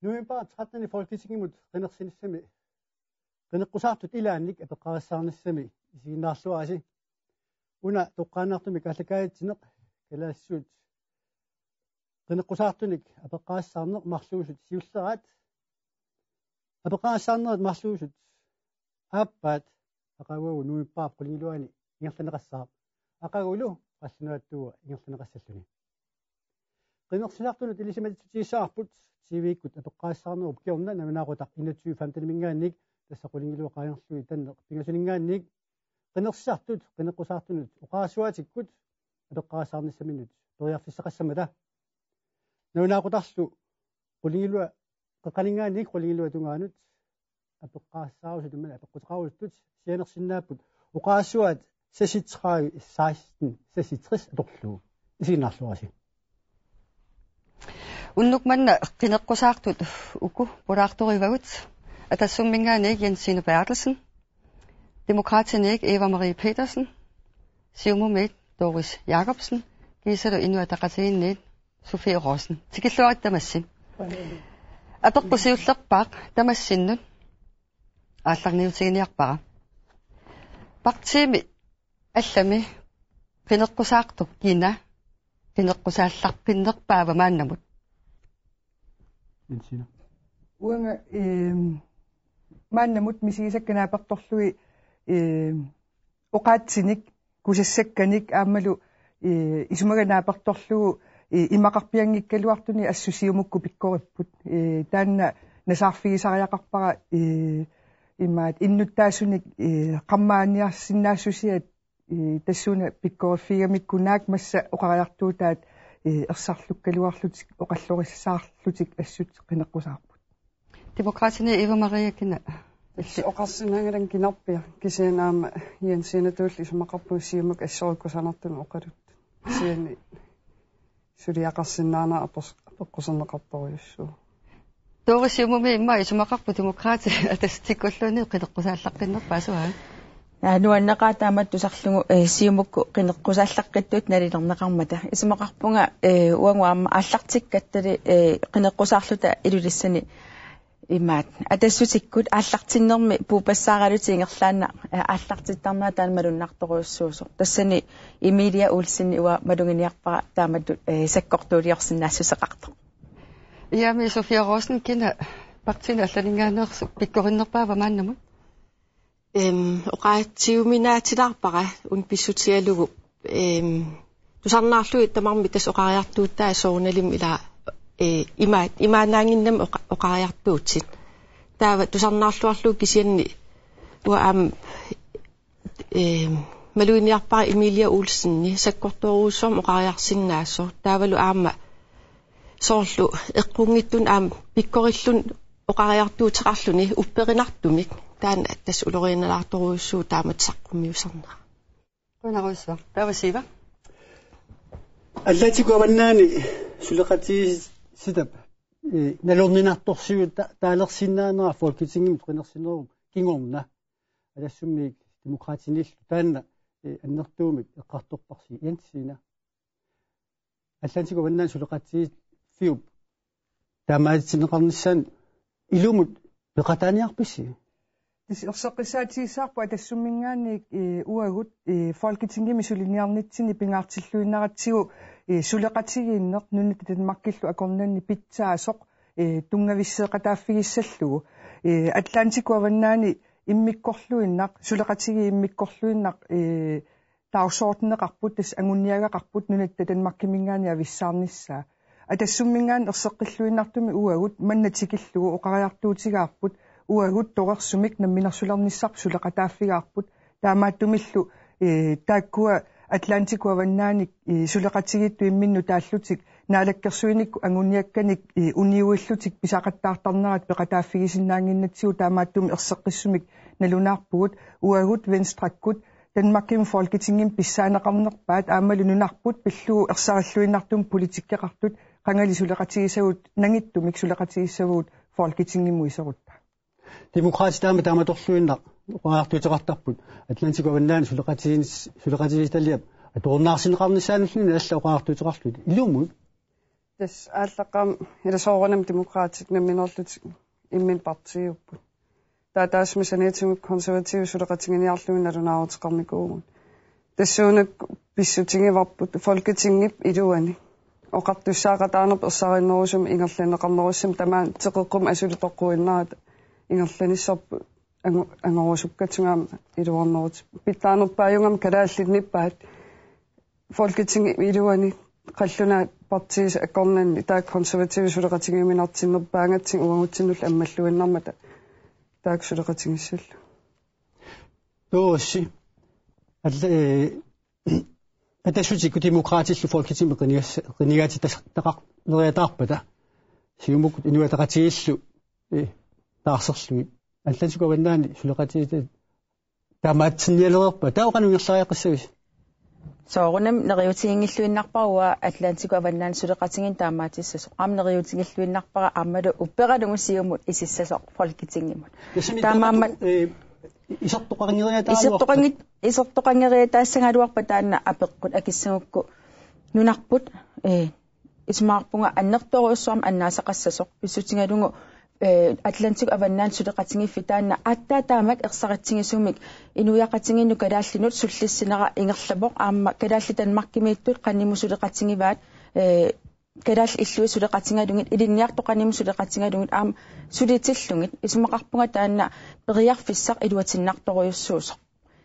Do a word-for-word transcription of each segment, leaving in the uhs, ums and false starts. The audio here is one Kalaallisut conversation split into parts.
November trettende Folketingimut qinersinissami qineqqusaartut ilaannik apeqqarissaarnissami isiginnaarluarisi. Una toqqaannartumik aallakaatitsineq kalaallisut qineqqusaartunik apeqqarissaarneq marluusut siulleraat. Apeqqarissaarnerit marluusut aappaat aqaguagu novembarip qulingiluaani ingerlanneqassaaq. Aqagulu qallunaatut ingerlanneqassalluni. Qinersisartunut ilisimatitsissutigissavarput T V-kkut apeqqarissaarnerup kingorna nalunaaqutaq enogtyve femten-imiingaanniit tassa qulingiluat qaangerlugit tanneq pingasuniingaanniit qinersisartut qineqqusaartunut oqarasuaatikkut apeqqarissaarnissaminnut periarfissaqassammata. Nalunaaqutarlu qulingiluat qeqqaniingaanniit qulingiluat tungaanut apeqqarissaarusutut imaluunniit apeqquteqarusuttut sianersinnaapput oqarasuaat seksogtredive seksten seksogtres atorlugu. Isiginnaarluarisi. Unnuk manna qineqqusaartut uku pulaartorivagut: Atassummiingaanniit Jensine Berthelsen, Demokraatiniit Eva Marie Petersen, Siumumiit Doris Jakobsen, kiisalu Inuit Ataqatigiinniit Sofie Rosen. Tikilluarit tamassi. Apeqqut siullerpaaq tamassinnut aallarniutiginiarpara. Partiimi allami qineqqusaartup kina qineqqusaallaqqinnerpaava maannamut? Jensine. Uanga, ehm, maannamut misigisakka naapertorlugit, ehm, oqaatsinik, kusassakkanik aammalu, eh, isumaga naapertorlugu, eh, imaqarpianngikkaluartunik assut Siumukkut pikkoripput. Eh, taanna nasaarfigisariaqarpara, eh, imaat innuttaasunik, eh, qarmaaniarsinnaassusiat, eh, tassuuna pikkoriffigigamikku naak massa oqariartuutaat, eh, ersarlukkaluarlutik oqallorissaarlutik assut qineqqusaarput. Demokraatini Eva Maria, kina? Tassa oqarsinnaannginnama kinarpia, kisianni aamma Jensinatuullu isumaqarpunga Siumut assorujussuaq kusanartunut oqaluttut. Kisianni suliaqarsinnaanera apeq-, apeqquserneqartorujussuuvoq. Doris, Siumumi immaqa isumaqarput Demokraatit Atassutikkulluunniit qineqqusaallaqqinnerpaat, suu? Aa, nuanneqaaq taamatut tusarlugu, eh, Siumukkut qineqqusaallaqqittuutut nalilerneqarmata. Isumaqarpunga, eh, uagut aamma aallartikkattali, eh, qineqqusaarluta Ilulissani imaat Atassutikkut aallartinnermi puuppassaaralutik ingerlaannaq, eh, aallartittarnera taanna malunnartorujussuusoq. Tassani Emilia Olsen uanga maluginiarpara taamatut, eh, sakkortuuliorsinnaassuseqartoq. Iami, Sofie Rosen, kina partiini allaninngaanneersoq pikkorinnerpaava maannamut? Ehm, oqaatsiuminaatilaarpara una pissutigalugu, ehm, tusarnaarlugit tamarmik tassa oqariartuutaat soorunalimi ila, eh, ima-, imaannaannginnami oqa-, oqariartuutit. Taava tusarnaarluarlugu kisianni uanga aamma, ehm, maluginiarpara Emilia Olseni sakkortoorujussuarmik oqariarsinnaasoq. Taavalu aamma soorlu eqqunngitsunik aamma pikkorilluni oqariartuuteqarluni upperinartumik. Taanna tassa ulorianalaartorujussuuvoq taamatut saqqummiusarnera. Qujanarujussuaq. Taava Siiva? Atlantikkut avannaani suleqatigiissitap, eh, nalorninartorsiuta-, taalersinnaanera Folketingimut qinersinerup kingorna. Atassummiit Demokraatiniillu taanna, eh, annertuumik eqqartorparsi, Jensine. Atlantikkut avannaani suleqatigiiffiup taamaatitsinneqarnissaanut ilumut peqataaniarpisi? Tassa erseqqissaatigissavarput Atassummiingaanniit, eh, uagut, eh, Folketingimi suliniarnitsinni pingaartilluinnaratsigu, eh, suleqatigiinneq nunatta Danmarkillu akornanni pitsaasoq, eh, tunngavisseeqataaffigissallugu. Eh, Atlantikkut avannaani immikkorluinnaq, suleqatigiit immikkorluinnaq, eh, dagsordneqarput, tassa anguniagaqarput nunatta Danmarkimiingaanniit avissaarnissaa. Atassummiingaanniit erseqqilluinnartumik uagut manna tikillugu oqariartuutigaarput, uagut torersumik namminersulernissarput suleqataaffigaarput, taamaattumillu, eh, taakkua Atlantikkut avannaanik, eh, suleqatigiittut imminnut taallutik naalakkersuinikkut anguniakkanik, eh, uniuillutik pisaqattaartarnerat peqataaffigisinnaannginnatsigu taamaattumik erseqqissumik nalunaarpugut, uagut Venstrekkut Danmarkimi Folketingimi pissaaneqarnerpaat aammalu nunarput pillugu ersarilluinnartumik politikkeqartut qangali suleqatigisagut nangittumik suleqatigissavagut Folketingimut iserutta. Demokraatit taama taamatorluinnaq oqariartuuteqartarput Atlantikkut avannaani suleqatigiis-, suleqatigiissitaliap atorunnaarsinneqarnissaanulluunniit alla oqariartuuteqarlutik ilumut. Tassa aallaqqaammut ila soorunami Demokraatit nammineerlutik imminut partiiupput. Taava taassuma saniatigut Konservativit suleqatiginiarlugit nalunaaruteqarnikuuvugut. Tassuunakkut pissutigivarput Folketingip iluani oqartussaaqataanerput ersarinnerusumik ingerlanneqarnerussamik, tamaani teqeqqummik asuli toqquinnarata ingerlanissaat angu-, angorusukkatsigu aamma iluarneruvoq. Pitsaanerpaajugami kalaallit nippaat Folketingip iluani qallunaat partiit akornanni taakku Konservativit suleqatigiuminartinnerpaagatsigu uagutsinnullu ammalluinnarmata taakku suleqatigissallugu. Toorsi. Alla, eh, Atassutikkut Demokraatillu Folketingimi qinigas-, qinigaatitaqarneriataarpata, Siumukkut Inuit Ataqatigiillu, eh, taarserlugit, Atlantikkut Avannaani suleqatigiit taamaatsinnialereerpata, taava qanoq ingerlariaqassavisi? Soorunami neriuutiginngilluinnarpara uanga Atlantikkut Avannaani suleqatigiinneq taamaatissasoq. Aamma neriuutigilluinnarpara aammalu upperalugu Siumut isissasoq Folketingimut. Tassami taamaammat taamaattoq, eh, isertoqanngeriataagaluarpat. Isertoqanngit-, isertoqanngeriataassagaluarpat taanna apeqqut akissagukku nunarput, eh, isumaqarpunga annertoorujussuarmik annaasaqassasoq pissutigalugu, eh, Atlantikkut Avannaani suleqatigiiffik taanna aatsaat taamak ersaritsigisumik inuiaqatigiinnut kalaallinut sullissinera ingerlavoq, aamma kalaallit Danmarkimiittut qanimut suleqatigivaat, eh, kalaallit illui suleqatigalugit, ilinniartut qanimut suleqatigalugit aamma sulitillugit, isumaqarpunga taanna periarfissaq iluatinnartorujussuusoq.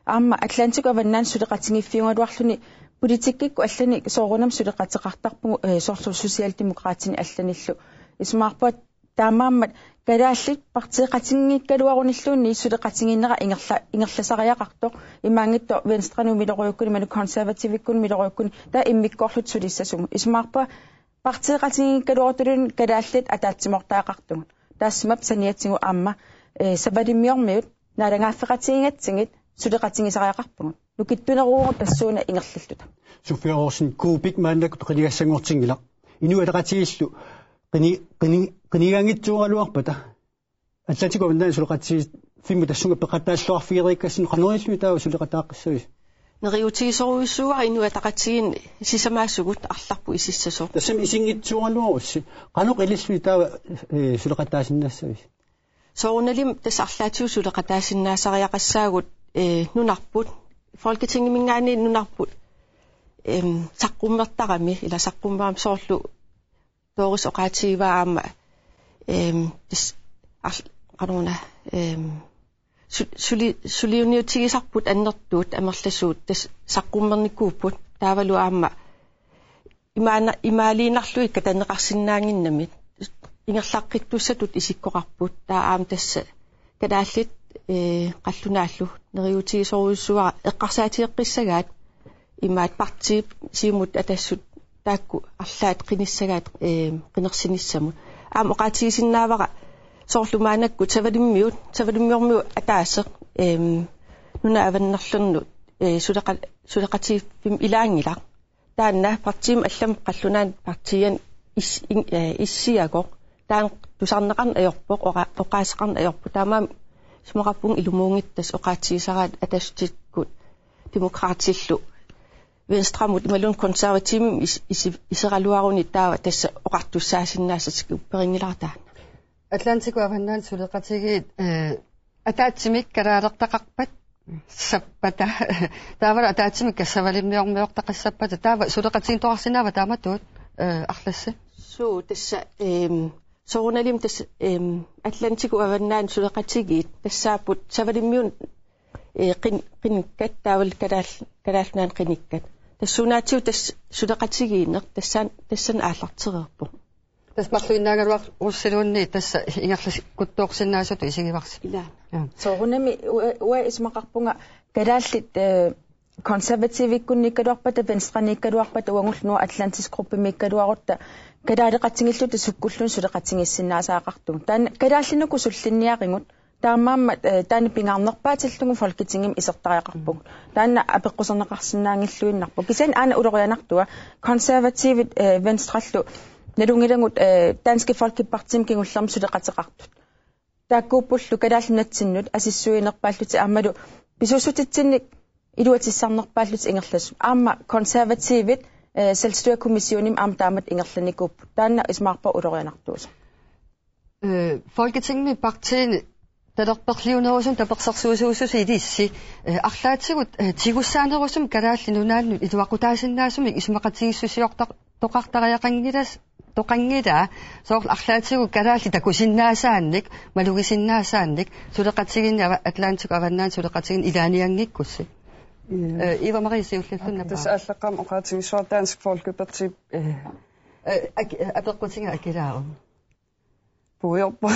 Aamma Atlantikkut Avannaani suleqatigiiffiugaluarluni politikkikkut allanik soorunami suleqateqartarpugut, eh, soorlu Socialdemokraatinit allanillu. Isumaqarpunga taamaammat kalaallit partiiqatiginngikkaluarunilluunniit suleqatigiinnera ingerla-, ingerlasariaqartoq. Imaanngitsoq Venstremut milorujukkuni, imaluunniit Konservativikkunni milorujukkuni, taava immikkoorluta sulissasugut. Isumaqarpunga partiiqatigiikkaluarutulluunniit kalaallit ataatsimoortariaqartugut. Taassuma saniatigut aamma, eh, Savalimmiormiut naalagaaffeqatigigatsigit suleqatigisariaqarpugut. Nukittuneruvugut tassuuna ingerlalluta. Sofie Olsen Kubik, maannakkut qinigassanngortinngilaq. Inuit Ataqatigiillu qini-, qini-, qinigaanngitsuugaluarpata Atlantikkut Avannaani suleqatigiiffimmut tassunga peqataalluarfigereerikkassinnut qanoq ilillugu taava suleqataaqqissavisi? Neriuutigisorujussuuara Inuit Ataqatigiinni sisamaasugut arlarput isissasoq. Tassami isinngitsuugaluarussi. Qanoq ilillugu taava, eh, suleqataasinnaassavisi? Soorunalimi tassa arlaatigut suleqataasinnaasariaqassaagut, eh, nunarput. Folketingiminngaanniit nunarput, em, saqqummertarami, ila saqqummerami soorlu Doris oqaatigivaa aamma, em, tassa, ar-, qanoruna, em, su-, suli-, suliuniutigisarput annertuut amerlasuut tassa saqqummernikuupput taavalu aamma imaana-, imaaliinnarlugit katanneqarsinnaannginnamik ingerlaqqittussatut isikkoqarput, taava aamma tassa kalaallit, eh, qallunaallu neriuutigisorujussuuara eqqarsaatigeqqissagaat imaat partiit Siumut Atassut taakku arlaat qinissagaat, eh, qinersinissamut. Aamma oqaatigisinnaavara soorlu maannakkut Savalimmiut, Savalimmiormiut ataaseq, em, nunat avannarlernut, eh, suleqa-, suleqatigiiffimmut ilaanngilaq. Taanna partiimi allamut qallunaanut partiianut is-, in-, eh, issiagoq. Taanna tusarneqarneq ajorpoq, oqa-, oqaaseqarneq ajorpoq. Taamaammat isumaqarpunga ilumuunngitsoq tassa oqaatigisaraat Atassutikkut Demokraatillu Venstremut imaluunniit Konservativimut is-, isi-, iseraluaruni taava tassa oqartussaasinnaasatik upperinngilara taanna. Atlantikkut Avannaani suleqatigiit, eh, ataatsimik kalaalertaqarpat sappata. Taavalu ataatsimik Savalimmiormiortaqassappata. Taava suleqatigiittoqarsinnaava taamatut, eh, arlassi? Suu, tassa, em, soorunalimi tassa, em, Atlantikkut Avannaani suleqatigiit tassaapput Savalimmiunut, eh, qin-, qinikkat taavalu kalaal-, Kalaallit Nunaanni qinikkat. Tassuunaatigut tassa suleqatigiinneq tassaan-, tassani aallartereerpoq. Tassa marluinnaagaluarussiluunniit tassa ingerlakkuttoorsinnaasutut isigivarsi. Ilaa. Ja. Soorunami ua-, uanga isumaqarpunga kalaallit, eh, Konservativikkunniikkaluarpata, Venstreniikkaluarpata, uagullu Nordatlantisk Gruppemiikkaluarutta kalaaleqatigiilluta sukkulluunniit suleqatigiissinnaasariaqartugut. Taanna kalaallinukut sullinniarigut, taamaammat, eh, taanna pingaarnerpaatillugu Folketingimi isertariaqarpugut. Taanna apeqquserneqarsinnaanngilluinnarpoq. Kisianni aana ulorianartua Konservativit, eh, Venstrellu nalunngilagut, eh, Dansk Folkepartimi kingullermi suleqateqartut. Taakkuuppullu Kalaallit Nunatsinnut asissuinerpaallutik aammalu pisuussutitsinnik iluatsisarnerpaallutik ingerlasut. Aamma Konservativit eh, selvstyrekommissionimi aamma taamatut ingerlanikuupput. Taanna isumaqarpunga ulorianartuusoq. Eh, Folketingimi partiini talerperliunerusumik tapersersuisuususi ilissi, eh, arlaatigut, eh, tigussaanerusumik Kalaallit Nunaannut iluaqutaasinnaasumik isumaqatigiissusiortar-, toqartariaqanngilas-, toqanngilaa, soorlu arlaatigut kalaallit takusinnaasaannik, malugisinnaasaannik, suleqatigiinneq ava-, Atlantic Avannaata suleqatigiinneq ilaanianngikkussi. Ja. Eh, Eva Marie siullerlunga. Okay, tassa aallaqqaammut oqaatigissuara Dansk Folkeparti, eh, eh, ak-, eh, apeqqutiga akilaaru. Puiorpoq.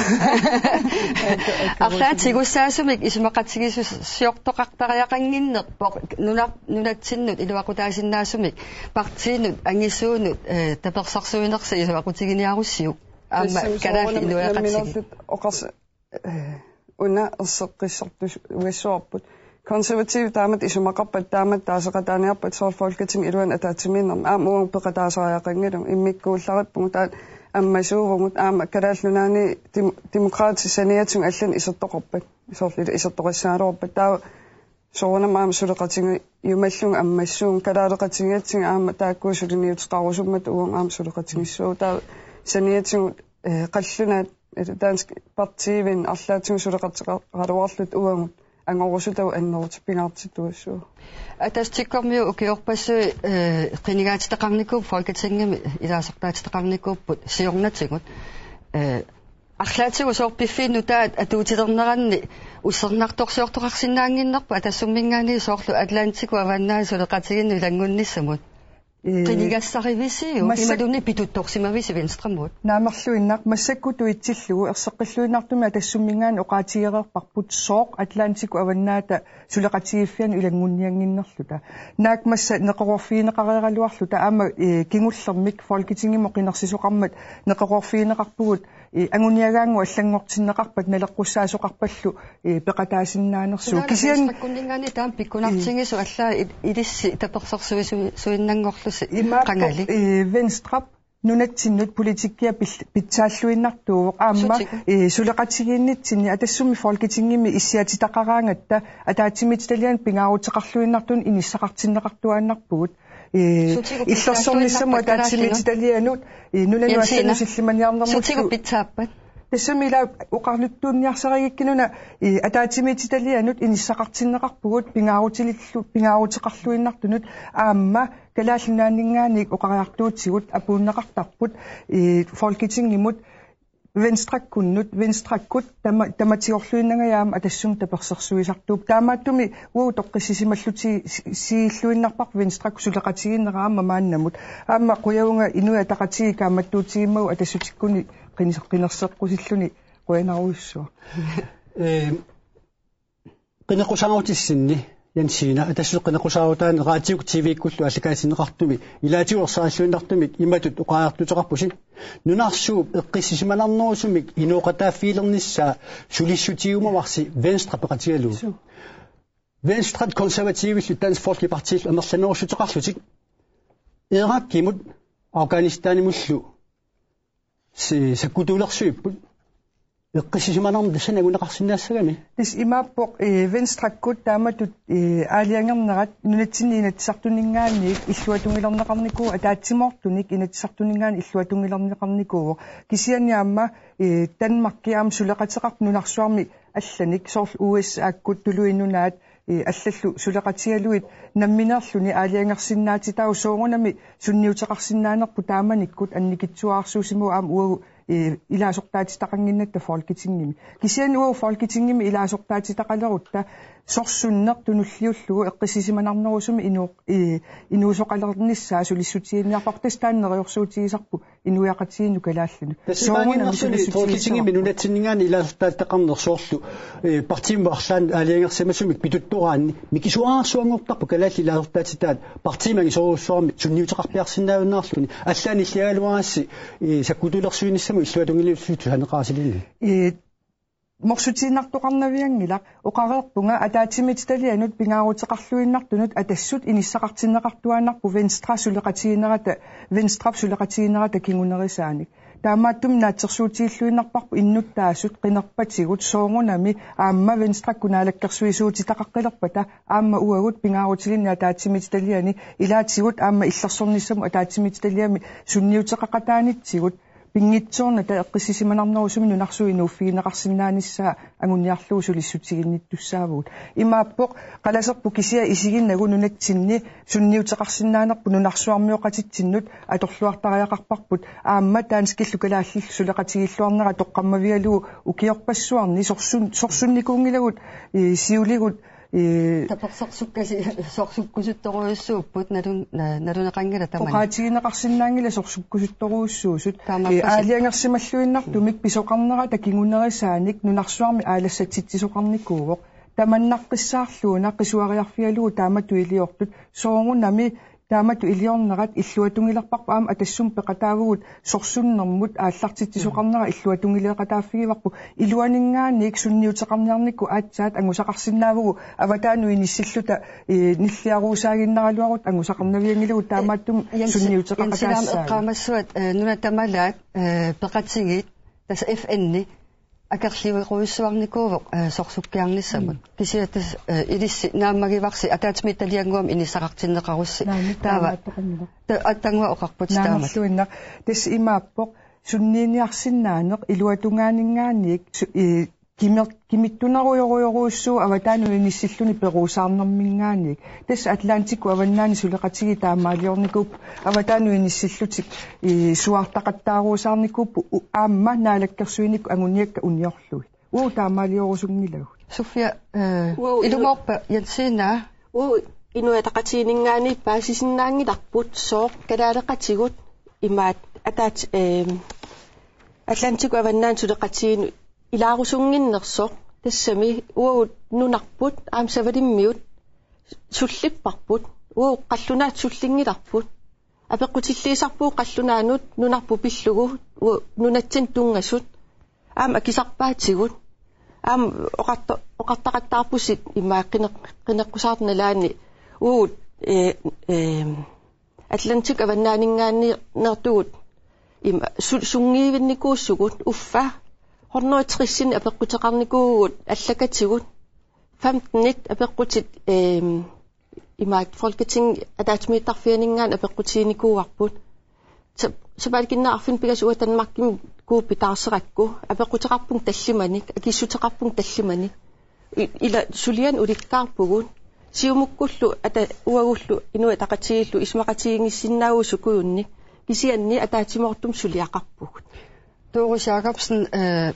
Arlaat tigussaasumik isumaqatigiissusiortoqartariaqannginnerpoq nuna-, nunatsinnut iluaqutaasinnaasumik partiinut angisuunut, eh, tapersersuinersi iluaqutiginiarussiuk. Aamma tassami kalaallit soorunami inuiaqatigiit nammineerluta oqars-, eh, una erseqqissartuugassuarput. Konservative taamatut isumaqarpat taamatut taaseqataaniarpat soorlu Folketingip iluani ataatsimiinnermi aamma uagut peqataasariaqanngilagut, immikkuullarippugut taava ammasuuvugut aamma Kalaallit Nunaanni dem-, Demokraatit saniatigut allanik isertoqarpat, soorlu ila isertoqassagaluarpat taava soorunami aamma suleqatigiumallugu ammassuugut, kalaaleqatigiiatsigut aamma taakku suliniuteqarusummata uagut aamma suleqatigissuugut taava saniatigut, eh, qallunaat, eh, Dansk Partiivinnut arlaatigut suleqateqaraluarluta uagut angorusutagut annertutigisarput pingaartittussuu. Ataatsimiititaliami ukiorpassuit, eh, qinigaatitaqarnikuupput Folketingimi ilaasortaatitaqarnikuupput siornatigut. Eh, arlaatigut soorlu piffiit nutaat atuutilerneranni ussernartorsiortoqarsinnaannginnerput Atassumminngaanniit soorlu Atlantic Avannaata suleqatigiinneq ilanngunnissamut. Eh, qinigassarivisiuk, massak-, imaluunniit pituttorsimavisiuk Venstremut? Naamerluinnaq massakkut tuitsillugu erseqqilluinnartumik Atassumminngaanniit oqaatigereerparput sooq Atlantic Avannaata suleqatigiiffianut ilanngunniannginnerluta. Naak massa neqeroorfigineqareeraluarluta aamma, eh, kingullermik Folketingimut qinersisoqarmat neqeroorfigineqarpugut, eh, anguniagaannguaq allanngortinneqarpat naleqqussaasoqarpallu, eh, peqataasinnaanersugut. Sunaana kisianni Venstrekkunninngaanniit taama pikkunartigisoq, eh, allaat il-, ilissi tapersersuisu-, suinnanngorlusi imaappoq, qangali. Eh, Venstrep nunatsinnut politikkia pil-, pitsaalluinnartuuvoq. Aamma, sutigut, eh, suleqatigiinnitsinni Atassummi Folketingimi issiatitaqaraangatta ataatsimiititalianut pingaaruteqarluinnartunut inissaqartinneqartuaannarpugut. Eh, sutigut illersornissamut pitsaalluinnarpat kalaallinut? Ataatsimiititalianut, eh, nunanut, Jensina, allanut sillimaniarnermullu. Sutigut pitsaappat? Tassami ila oqarluttuunniarsarigikkinuna, eh, ataatsimiititalianut inissaqartinneqarpugut pingaarutilillu-, pingaaruteqarluinnartunut aamma Kalaallit Nunaanninngaanniit oqariartuutigut apuunneqartarput, eh, Folketingimut Venstrekkunnut, Venstrekkut tama-, tamatiorluinnangajak aamma Atassumut tapersersuisartuupput. Taamaattumik uagut toqqissisimallutigilluinnarparput Venstrekkut suleqatigiinnera aamma maannamut. Aamma qujavunga Inuit Ataqatigiit kaammattuutigimmagu Atassutikkunni qiner-, qinerseqqusilluni qujanarujussuaq. Eh, qineqqusaarutissinni, Jensina, Atassuseq qineqqusaarutaanni raatiukkut T V-kkullu aallakaatinneqartumi ilaatigut ersarilluinnartumik imatut oqariartuuteqarpusi: Nunarsuup eqqissisimanarnerusumik inooqataaffigilernissaa sulissutigiumavarsi Venstre peqatigalugu. Suu. Venstret Konservativillu Dansk Folkepartillu amerlanerussuteqarlutik Irakkimut Afghanistanimullu si-, sakkutuulersuipput. Eqqissisimanarneq tassani anguneqarsinnaassagami. Tassa imaappoq, eh, Venstrekkut taamatut, eh, aalajangernerat nunatsinni Inatsisartuninngaanniit illuatungiliorneqarnikuuvoq, ataatsimoortunik Inatsisartuninngaanniit illuatungiliorneqarnikuuvoq. Kisianni aamma, eh, Danmarki aamma suleqateqarpoq nunarsuarmi allanik, soorlu U S A-kkut Tuluit Nunaat, eh, allallu suleqatigalugit nammineerluni aalajangersinnaatitaavoq, soorunami sunniuteqarsinnaanerput taamanikkut annikitsuararsuusimavoq aamma uagut, eh, ilaasortaatitaqannginnatta Folketingimi. Kisianni uagut Folketingimi ilaasortaatitaqalerutta sorsunneq tunulliullugu eqqissisimanarnerusumik inuu-, eh, inuusoqalernissaa sulissutiginninniarparput, tassa taanna neriorsuutigisarput inuiaqatigiinnut kalaallinut. Tassa soorunami imaanngimmerluni sulissutigissavaa Folketingimi nunatsinninngaanniit ilaasortaatitaqarneq soorlu, eh, partiimut arlaannut aalajangersimasumik pituttoraanni mikisuararsuanngortarpoq kalaallit ilaasortaatitaat partiimut angisoorujussuarmik sunniuteqarpiarsinnaajunnaarluni. Allaat nilliagaluarassi, eh, sakkutuulersuinissamut illuatungiliulluni tusaneqarasilinni. Eh, Morsutiinnartoqarnavianngilaq, oqareerpunga ataatsimiititalianut pingaaruteqarluinnartunut Atassut inissaqartinneqartuaannarpoq Venstre suleqatiginerata, Venstrep suleqatiginerata kingunerisaanik. Taamaattumik naatsorsuutigilluinnarparput innuttaasut qinerpatigut soorunami aamma Venstre naalakkersuisuutitaqaqqilerpata aamma uagut pingaarutilinnik ataatsimiititaliani ilaatigut aamma illersornissamut ataatsimiititaliami sunniuteqaqataanitsigut pinngitsoornata eqqissisimanarnerusumik nunarsuup inuuffigineqarsinnaanissaa anguniarlugu sulissutiginnittussaavugut. Imaappoq qalaserput kisiat isiginagu nunatsinni sunniuteqarsinnaanerput nunarsuarmioqatitsinnut atorluartariaqarparput aamma danskillu kalaallillu suleqatigiilluarnera toqqammavigalugu ukiorpassuarni sorsun-, sorsunnikuunngilagut, eh, siuligut, eh, Tapersersukkasi-, sorsukkusuttorujussuupput nalun-, na-, naluneqanngilaq tamanna. Oqaatigineqarsinnaanngilaq sorsukkusuttorujussuusut. Taamaappassuk. Eh, aalajangersimalluinnartumik pisoqarnerata kingunerisaanik nunarsuarmi aalassatsitsisoqarnikuuvoq. Tamannaqqissaarluuna qisuariarfigalugu taamatut iliortut soorunami taamatut iliornerat illuatungilerparput aamma atassumik peqataavugut sorsunnermut aallartitsisoqarnera illuatungileeqataaffigivarput iluaninngaanniit sunniuteqarniarnikkut aatsaat angusaqarsinnaavugut avataanut inissilluta, eh, nilliaruusaaginnaraluarutta angusaqarnavianngilagut taamaattumik Jens-, sunniuteqaqataassaat. Jens Ilaam eqqaamassavat, eh, nunat tamalaat, eh, peqatigiit tassa F N-i akerliuerujussuarnikuuvoq, eh, sorsukkiarnissamut. Mm. Kisianni tassa, eh, ilissi naammagivarsi ataatsimiititaliannguamik inissaqartinneqarussi. Naamik taava taamaattoqanngilaq. Ta-, attannguaq oqarput taamak. Naammalluinnaq. Tassa imaappoq sunniiniarsinnaaneq iluatungaaninngaanniit su-, eh, kimer-, kimittunerujorujorujussuuvoq avataanut inissilluni peruusaarnerminngaanniit. Tassa Atlantikkut avannaani suleqatigiit taamaaliornikuupput avataanut inissillutik, eh, suaartaqattaaruusaarnikuupput u-, aamma naalakkersuinikkut anguniakkat uniorlugit. Uagut taamaaliorusunngilagut. Sofia, eh, Uagut ilumoorpa Jensina? Uagut Inuit Ataqatigiinninngaanniit paasisinnaanngilarput sooq kalaaleqatigut imaat ataat, eh, Atlantikkut avannaani suleqatigiinnut ilaarusunnginnersoq, tassami uagut nunarput aamma savalimmiut sullipparput, uagut qallunaatut sullinngilarput. Apeqqutilliisarpugut qallunaanut nunarput pillugu, u-, nunatsinnut tunngasut aamma akisarpaatigut. Aamma oqarto-, oqartaqattaarpusi immaqa qineq-, qineqqusaartut nalaanni uagut, eh, eh, Atlantikkut avannaaninngaanneertugut ima su-, sunngivinnikuusugut uffa hundrede og tres apeqquteqarnikuuvugut allakatigut femten apeqqutit, eh, imaat Folketingip ataatsimiittarfianinngaanniit apeqqutiginikuuarput. Sa-, sapaatip akunneri arfineq-pingasut uanga Danmarkimi kuup pitaarserakku apeqquteqarpunga tallimanik, akissuteqarpunga tallimanik. I-, ila sulianik ulikkaarpugut. Siumukkullu ata-, uagullu Inuit Ataqatigiillu isumaqatigiinngissinnaavugut sukujuinnik. Kisianni ataatsimoortumik suliaqarpugut. Doris Jakobsen, eh,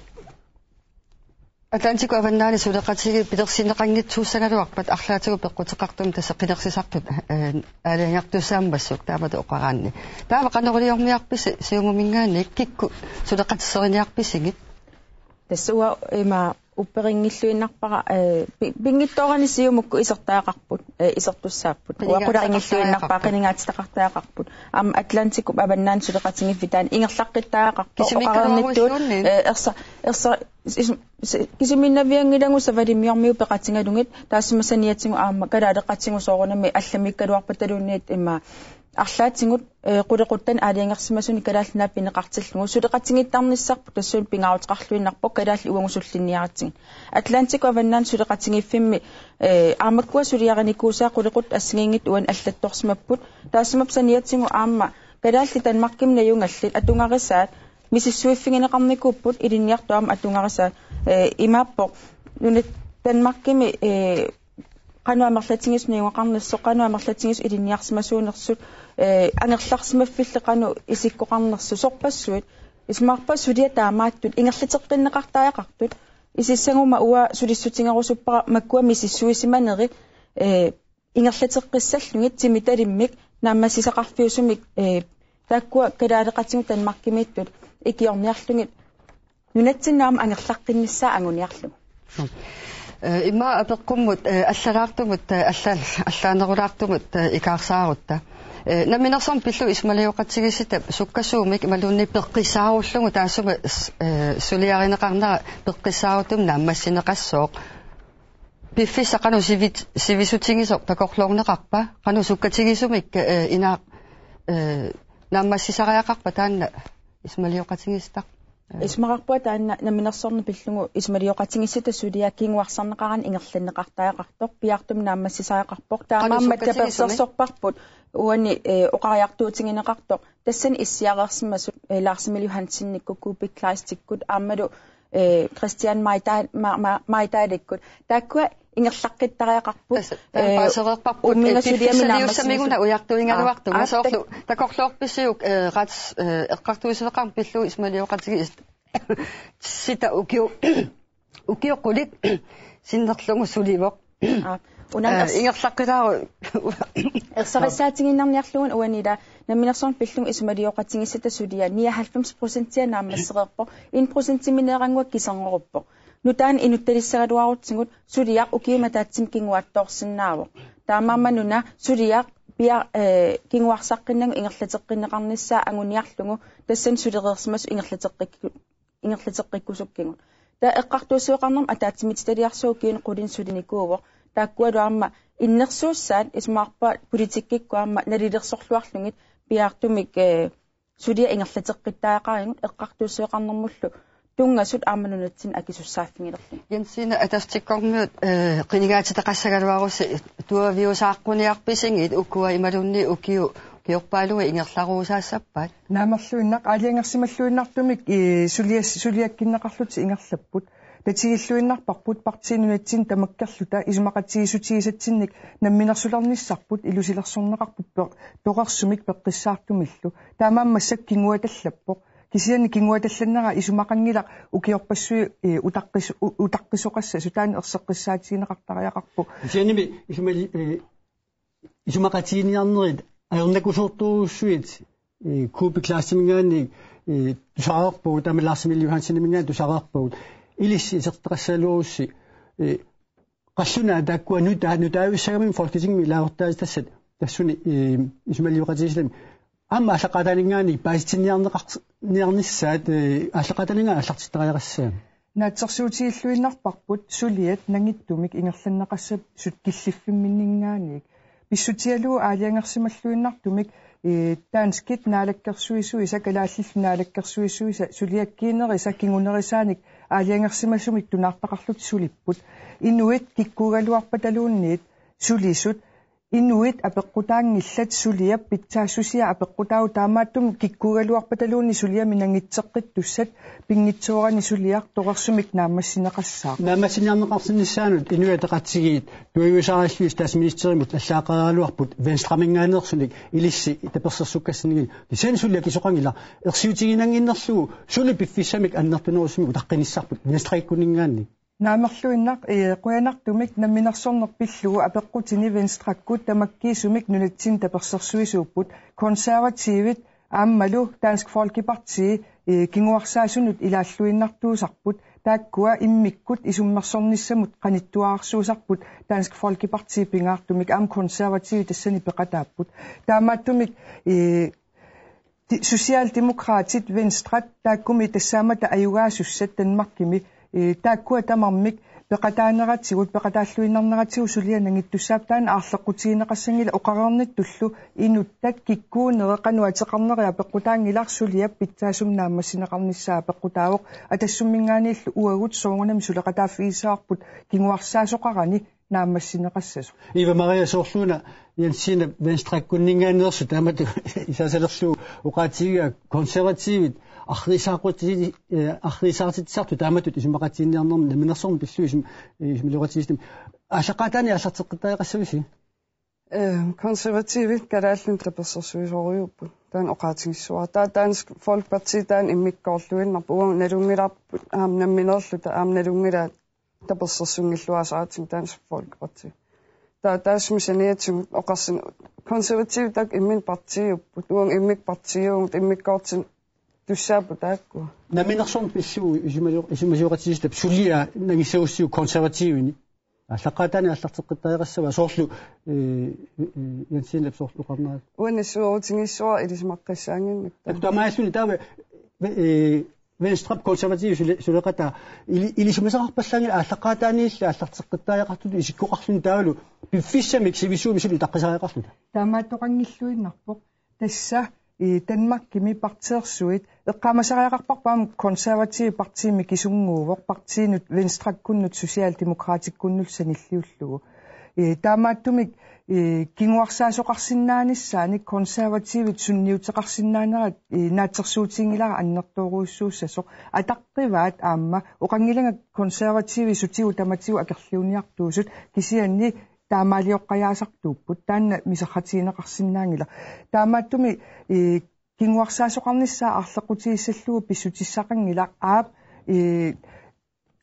Atlantikkut avannaani suleqatigiit pilersinneqanngitsuussagaluarpat arlaatigut peqquteqartumik tassa qinersisartut, eh, aalajangertussaammassuk taamatut oqaraanni. Taava qanoq iliorniarpisi Siumuminngaanniit, kikkut suleqatisseriniarpisigit? Tassa uanga ima upperinngilluinnarpara, eh, pi-, pinngitsoorani Siumukkut isertariaqarput, eh, isertussaapput. Uanga qularinngilaannarpara, qinigaatitaqartariaqarput. Aamma Atlantikkut avannaani suleqatigiiffik taanna ingerlaqqittariaqarpoq. Kisimiikkaluaruilluunniit. Oqarnittut, eh, ersa-, ersa-, is-, is-, kisimiinnavianngilagut savalimmiormiut peqatigalugit, taassuma saniatigut aamma kalaaleqatigut soorunami allamiikkaluarpataluunniit ima arlaatigut, eh, qulequttani aalajangersimasunik Kalaallit Nunaat pineqartillugu. Suleqatigiittarnissarput tassuuna pingaaruteqarluinnarpoq kalaallit uagut sullinniaritsigit. Atlantikkut avannaani suleqatigiiffimmi, eh, aamma makkua suliarinikuusaat qulequttat assigiinngitsut uani allattorsimapput. Taassuma saniatigut aamma kalaallit Danmarkimi najugallit atugarisaat misissuiffigineqarnikuupput, ilinniartut aamma atugarisaat, eh, imaappoq nunat Danmarkimi, eh, qanoq amerlatigisut najugaqarnissoq, qanoq amerlatigisut ilinniarsimasuunersut, eh, angerlarsimaffillit qanoq isikkoqarnersut, sorpassuit, isumaqarpunga suliat taamaattut ingerlateqqinneqartariaqartut, isissaguma uanga sulissutigerusuppara makkua misissuisimaneri, eh, ingerlateqqissallugit timitalimmik naammassisaqarfiusumik, eh, taakkua kalaaleqatigut Danmarkimiittut ikiorniarlugit nunatsinnut aamma angerlaqqinnissaa anguniarlugu. Eh, ima apeqqummut, eh, allalaartumut, eh, alla-, allaanerulaartumut, eh, ikaarsaarutta. Eh, Namminersorneq pillugu isumalioqatigiissitap sukkasuumik imaluunniit peqqissaarullugu taassuma s-, eh, suliarineqarnera peqqissaaruttumik naammassineqassooq. Piffissaq qanoq sivit-, sivisutigisoq takorloorneqarpa? Qanoq sukkatigisumik, eh, ina-, eh, naammassisariaqarpa taanna Isumalioqatigiissitaq. Isumaqarpunga taanna namminersorneq pillugu isumalioqatigiissitaq suliaq kinguarsarneqarani ingerlanneqartariaqartoq, piaartumik naammassisariaqarpoq. Taamaammat tapersersorparput uani, eh, oqariartuutigineqartoq. Tassani issiareersimasut, eh, Lars Emil Johansenikkut, Kuupik Kleistikkut, aammalu, eh, Christian Maita-, Ma-, Ma-, Maitalikkut. Taakkua ingerlaqqittariaqarput. Tassa, taanna eh, paasereerparput, uumminga eh, suliami piffissaliussamiguna naammassimasut. Ujartuigaluartunga. Aa, aa, soorlu tak- takorloorpisiuk, eh, rat-, eh, eqqartuussisoqarmat pillugu isumalioqatigiissitaq ukio-, ukioq qulit sinnerlugu sulivoq. Aa, una eh, ers-, ingerlaqqilaaru. Ersarissaatigiinnarniarlugu uani ila namminersorneq pillugu isumalioqatigiissitaq suliaq nioghalvfems procentia naammassereerpoq, en procentimineerannguaq kiserngoruppoq. Nutaanik inuttalissaagaluarutsigu suliaq ukiumut ataatsimut kinguaattoorsinnaavoq. Taamaammat una suliaq pia-, eh, kinguarsaqqinnagu ingerlateqqinneqarnissaa anguniarlugu tassani sulereersimasut ingerlateqqikku-, ingerlateqqikkusukkigut. Taava eqqartuussisoqarnermut ataatsimiititaliarsuaq ukiuni quliini sulinikuuvoq. Taakkualu aamma innersuussaat isumaqarpunga politikkikkut aamma nalilersorluarlugit piaartumik, eh, suliaq ingerlateqqittariaqarigut eqqartuussisoqarnermullu tunngasut aamma nunatsinni akisussaaffigilerlugit. Jensine, Atastikkormiut, eh, qinigaatitaqassagaluarussi tuaviusaaqquniarpisigit ukua imaluunniit ukiu-, ukiorpaaluit ingerlarusaassappat? Naamerluinnaq, aalajangersimalluinnartumik, eh, sulias-, suliakkinneqarlutik ingerlapput. Tatigilluinnarparput partiit nunatsinni tamakkerluta isumaqatigiissutigisatsinnik namminersulernissarput ilusilersorneqarpoq pe-, torersumik peqqissaartumillu. Taamaammat massakkut kinguatallappoq. Kisianni kinguatallannera isumaqanngilaq ukiorpassuit, eh, utaqqis-, u-, utaqqisoqassasut, taanna erseqqissaatigineqartariaqarpoq. Kisiannimi isumali-, eh, isumaqatigiinniarnerit ajornakusoortorujussuit, eh, Kuupik Kleistiminngaanniit, eh, tusareerpagut, taama Lars Emil Johanseniminngaanniit tusareerpagut. Ilissi isertitaqassagaluarussi, eh, qallunaat taakkua nutaa-, nutaavissagami Folketingimi ilaasortaatitassat tassani, eh, isumalioqatigiissitami aamma aallaqqaataaninngaanniit paasitsinniarneqar-, niarnissaat, eh, aallaqqaataaninngaanniit aallartittariaqassaaq. Naatsorsuutigilluinnarparput suliat nangittumik ingerlanneqassasut killiffimminninngaanniit. Pissutigalugu aalajangersimalluinnartumik, eh, danskit naalakkersuisuisa, kalaallillu naalakkersuisuisa, suliakkiinerisa kingunerisaanik aalajangersimasumik tunaartaqarlutik sulipput. Inuit kikkuugaluarpataluunniit sulisut, inuit apeqqutaanngillat suliap pitsaassusia apeqqutaavoq, taamaattumik kikkuugaluarpataluunniit suliami nangitseqqittussat pinngitsoorani suliaq torersumik naammassineqassaaq. Naammassiniarneqarsinnissaanut Inuit Ataqatigiit tuaviusaarallutik statsministerimut allaaqqaaraluarput Venstreminngaanneersunik ilissi tapersersukkassanngilaq. Kisianni suli akisoqanngilaq, ersiutiginnannginnerlugu suli piffissamik annertunerusumik utaqqinissarput Venstrekkunninngaanniit. Naamerluinnaq, eh, qujanartumik namminersorneq pillugu apeqqutini Venstrekkut tamakkiisumik nunatsinni tapersersuisuupput. Konservativit aammalu Dansk Folkeparti, eh, kinguarsaasunut ilaalluinnartuusarput. Taakkua immikkut isummersornissamut qanittuararsuusarput, Dansk Folkeparti pingaartumik, aamma Konservativit tassani peqataapput. Taamaattumik, eh, Ti-, Socialdemokratit, Venstret, taakkumi tassaammata ajugaasussat Danmarkimi, eh, taakkua tamarmik peqataaneratigut, peqataalluinnarneratigut suliaq nangittussaapput, taanna aarleqqutigineqassanngilaq, oqareernittullu inuttat kikkuunerit qanoq ateqarneriarlugit apeqqutaanngilaq, suliap pitsaasumik naammassineqarnissaa apeqqutaavoq. Atassumminngaanniillu uagut soorunami suleqataaffigissavarput kinguarsaasoqarani naammassineqassasoq. Eva Maria, soorluuna Jensine Venstrekkunninngaanneersoq taamatut isaasalerlugu oqaatigigaa Konservativit arriitsaaqquti-, eh, arriitsaartitsisartut taamatut isumaqatigiinniarnermi namminersorneq pillugu isum-, eh, isumalioqatigiissitami. Aallaqqaataani aallarteqqittariaqassavisi? Eh, Konservativit kalaallinut tapersersuisorujuupput. Taanna oqaatigissavara. Taava Dansk Folkeparti taanna immikkoorluinnarpoq. Uagut nalunngilarput aamma nammineerluta, aamma nalunngilaat tapersersunngilluinnarput Dansk Folkeparti. Taava taassuma saniatigut oqarsin-, Konservativit taakku imminnut partiiupput, uagut immikkut partiiuvugut, immikkoortinneqartussaapput taakku. Namminersorneq pillugu isumali-, isumasioqatigiissitap suliaq nangissagussiuk Konservativini. Aallaqqaataani aallarteqqittariaqassava soorlu, eh, eh, Jensinep soorlu oqarnerat. Uanga nassuerutigissavara ilisimaqqissaannginnakku. Takuuk taamaalluni taava, eh, Venstrep Konservativit sule-, suleqataa ili-, ilisimasaqarpallaanngilaq aallaqqaataaniilli aallarteqqittariaqartutut isikkoqarluni taavalu piffissamik sivisuumik suli utaqqisariaqarluta. Taamaattoqanngilluinnarpoq. Tassa i Danmarkimi partiiorsuit eqqaamasariaqarparput aamma Konservative Partii mikisunnguuvoq partiinut Venstrekkunnut Socialdemokratikkunnut sanilliullugu. I taamaattumik i kinguarsaasoqarsinnaanissaannik Konservativit sunniuteqarsinnaanerat i naatsorsuutiginngilara annertoorujussuussasoq ataqqivaat aamma oqanngilanga Konservativit sutigut tamatigut akerliuniartuusut kisianni taamaalioqqajaasartuupput taanna miserratigineqarsinnaanngilaq. Taamaattumik i kinguarsaasoqarnissaa aarleqqutigissallugu pissutissaqanngilaq aap i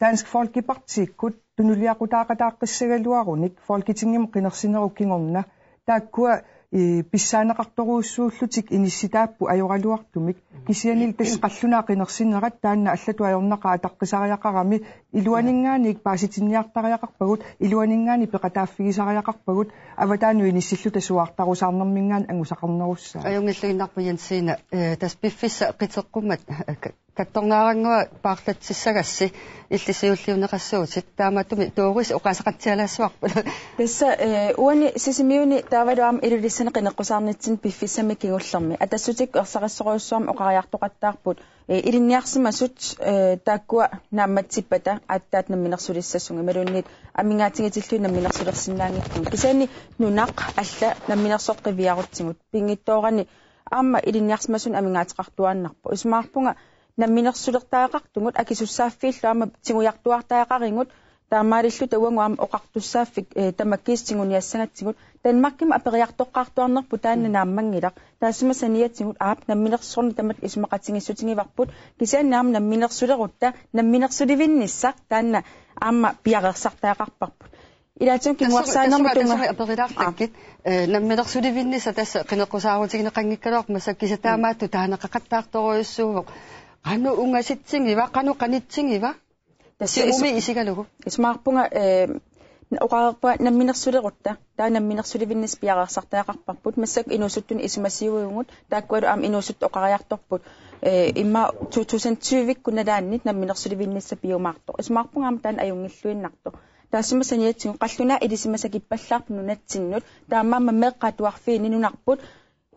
Dansk Folkepartikkut tunuliaqutaaqataaqqissagaluarunik Folketingimi qinersinerup kingorna taakkua i pissaaneqartorujussuullutik inissitaapput ajoraluartumik kisiannili tassa qallunaat qinersinerat taanna allatut ajornaqaaq ataqqisariaqarami iluaninngaanniit paasitinniartariaqarpagut iluaninngaanniit peqataaffigisariaqarpagut avataanut inissilluta suaartarusaarnerminngaanniit angusaqarnerussaat. Ajunngilluinnarpoq Jensine, eh, tassa piffissaq qiteqqummat, eh, ka-, kattornaarannguaq paarlatsissagassi illit siulliunneqassuutit taamaattumik Doris oqaaseqatsialaassavarput. Tassa, eh, uani Sisimiuni taavalu aamma Ilulissani qineqqusaarnitsinni piffissami kingullermi. Atassutikkut ersarissorujussuarmik oqariartoqattaarput, eh, ilinniarsimasut, eh, taakkua naammatsippata aatsaat namminersulissasunga imaluunniit amigaatigitillugu namminersulersinnaanngitsugut. Kisianni nunaq alla namminersorneq qiviarutsigu. Pinngitsoorani aamma ilinniarsimasunut amigaateqartuaannarpoq. Isumaqarpunga namminersulertariaqartugut akisussaaffiillu aamma tigujartuartariaqarigut taamaalilluta uagut aamma oqartussaaffik, eh, tamakkiisumik tiguniassagatsigu. Danmarkimi aperiartoqqaartuarnerput taanna naammanngilaq. Taassuma saniatigut aap namminersorneq tamakku isumaqatigissutigivarput. Kisianni aamma namminersulerutta namminersulivinnissaq taanna aamma piareersartariaqarparput. Ilaatigut kinguarsaanermut tungaa. Tassunga aperilaarlakkit, eh, namminersulivinnissaq tassa qineqqusaarutigineqanngikkaluarpoq massakkut kisianni taamaattoq taanna qaqattaartorujussuuvoq. Qanoq ungasitsigiva, qanoq qanitsigiva? Tassa Siumumi isu-, isigalugu. Isumaqarpunga, eh, oqareerpunga namminersulerutta. Taava namminersulivinnissaq piareersartariaqarparput. Massakkut inuusuttunut isumasiuivugut. Taakkualu aamma inuusuttut oqariartorput. Eh, immaqa to tusind tyve-kkut nalaanni namminersulivinnissaq piumaartoq. Isumaqarpunga aamma taanna ajunngilluinnartoq. Taassuma saniatigut qallunaat ilisimasakippallaarput nunatsinnut. Taamaammat meeqqat atuarfiini nunarput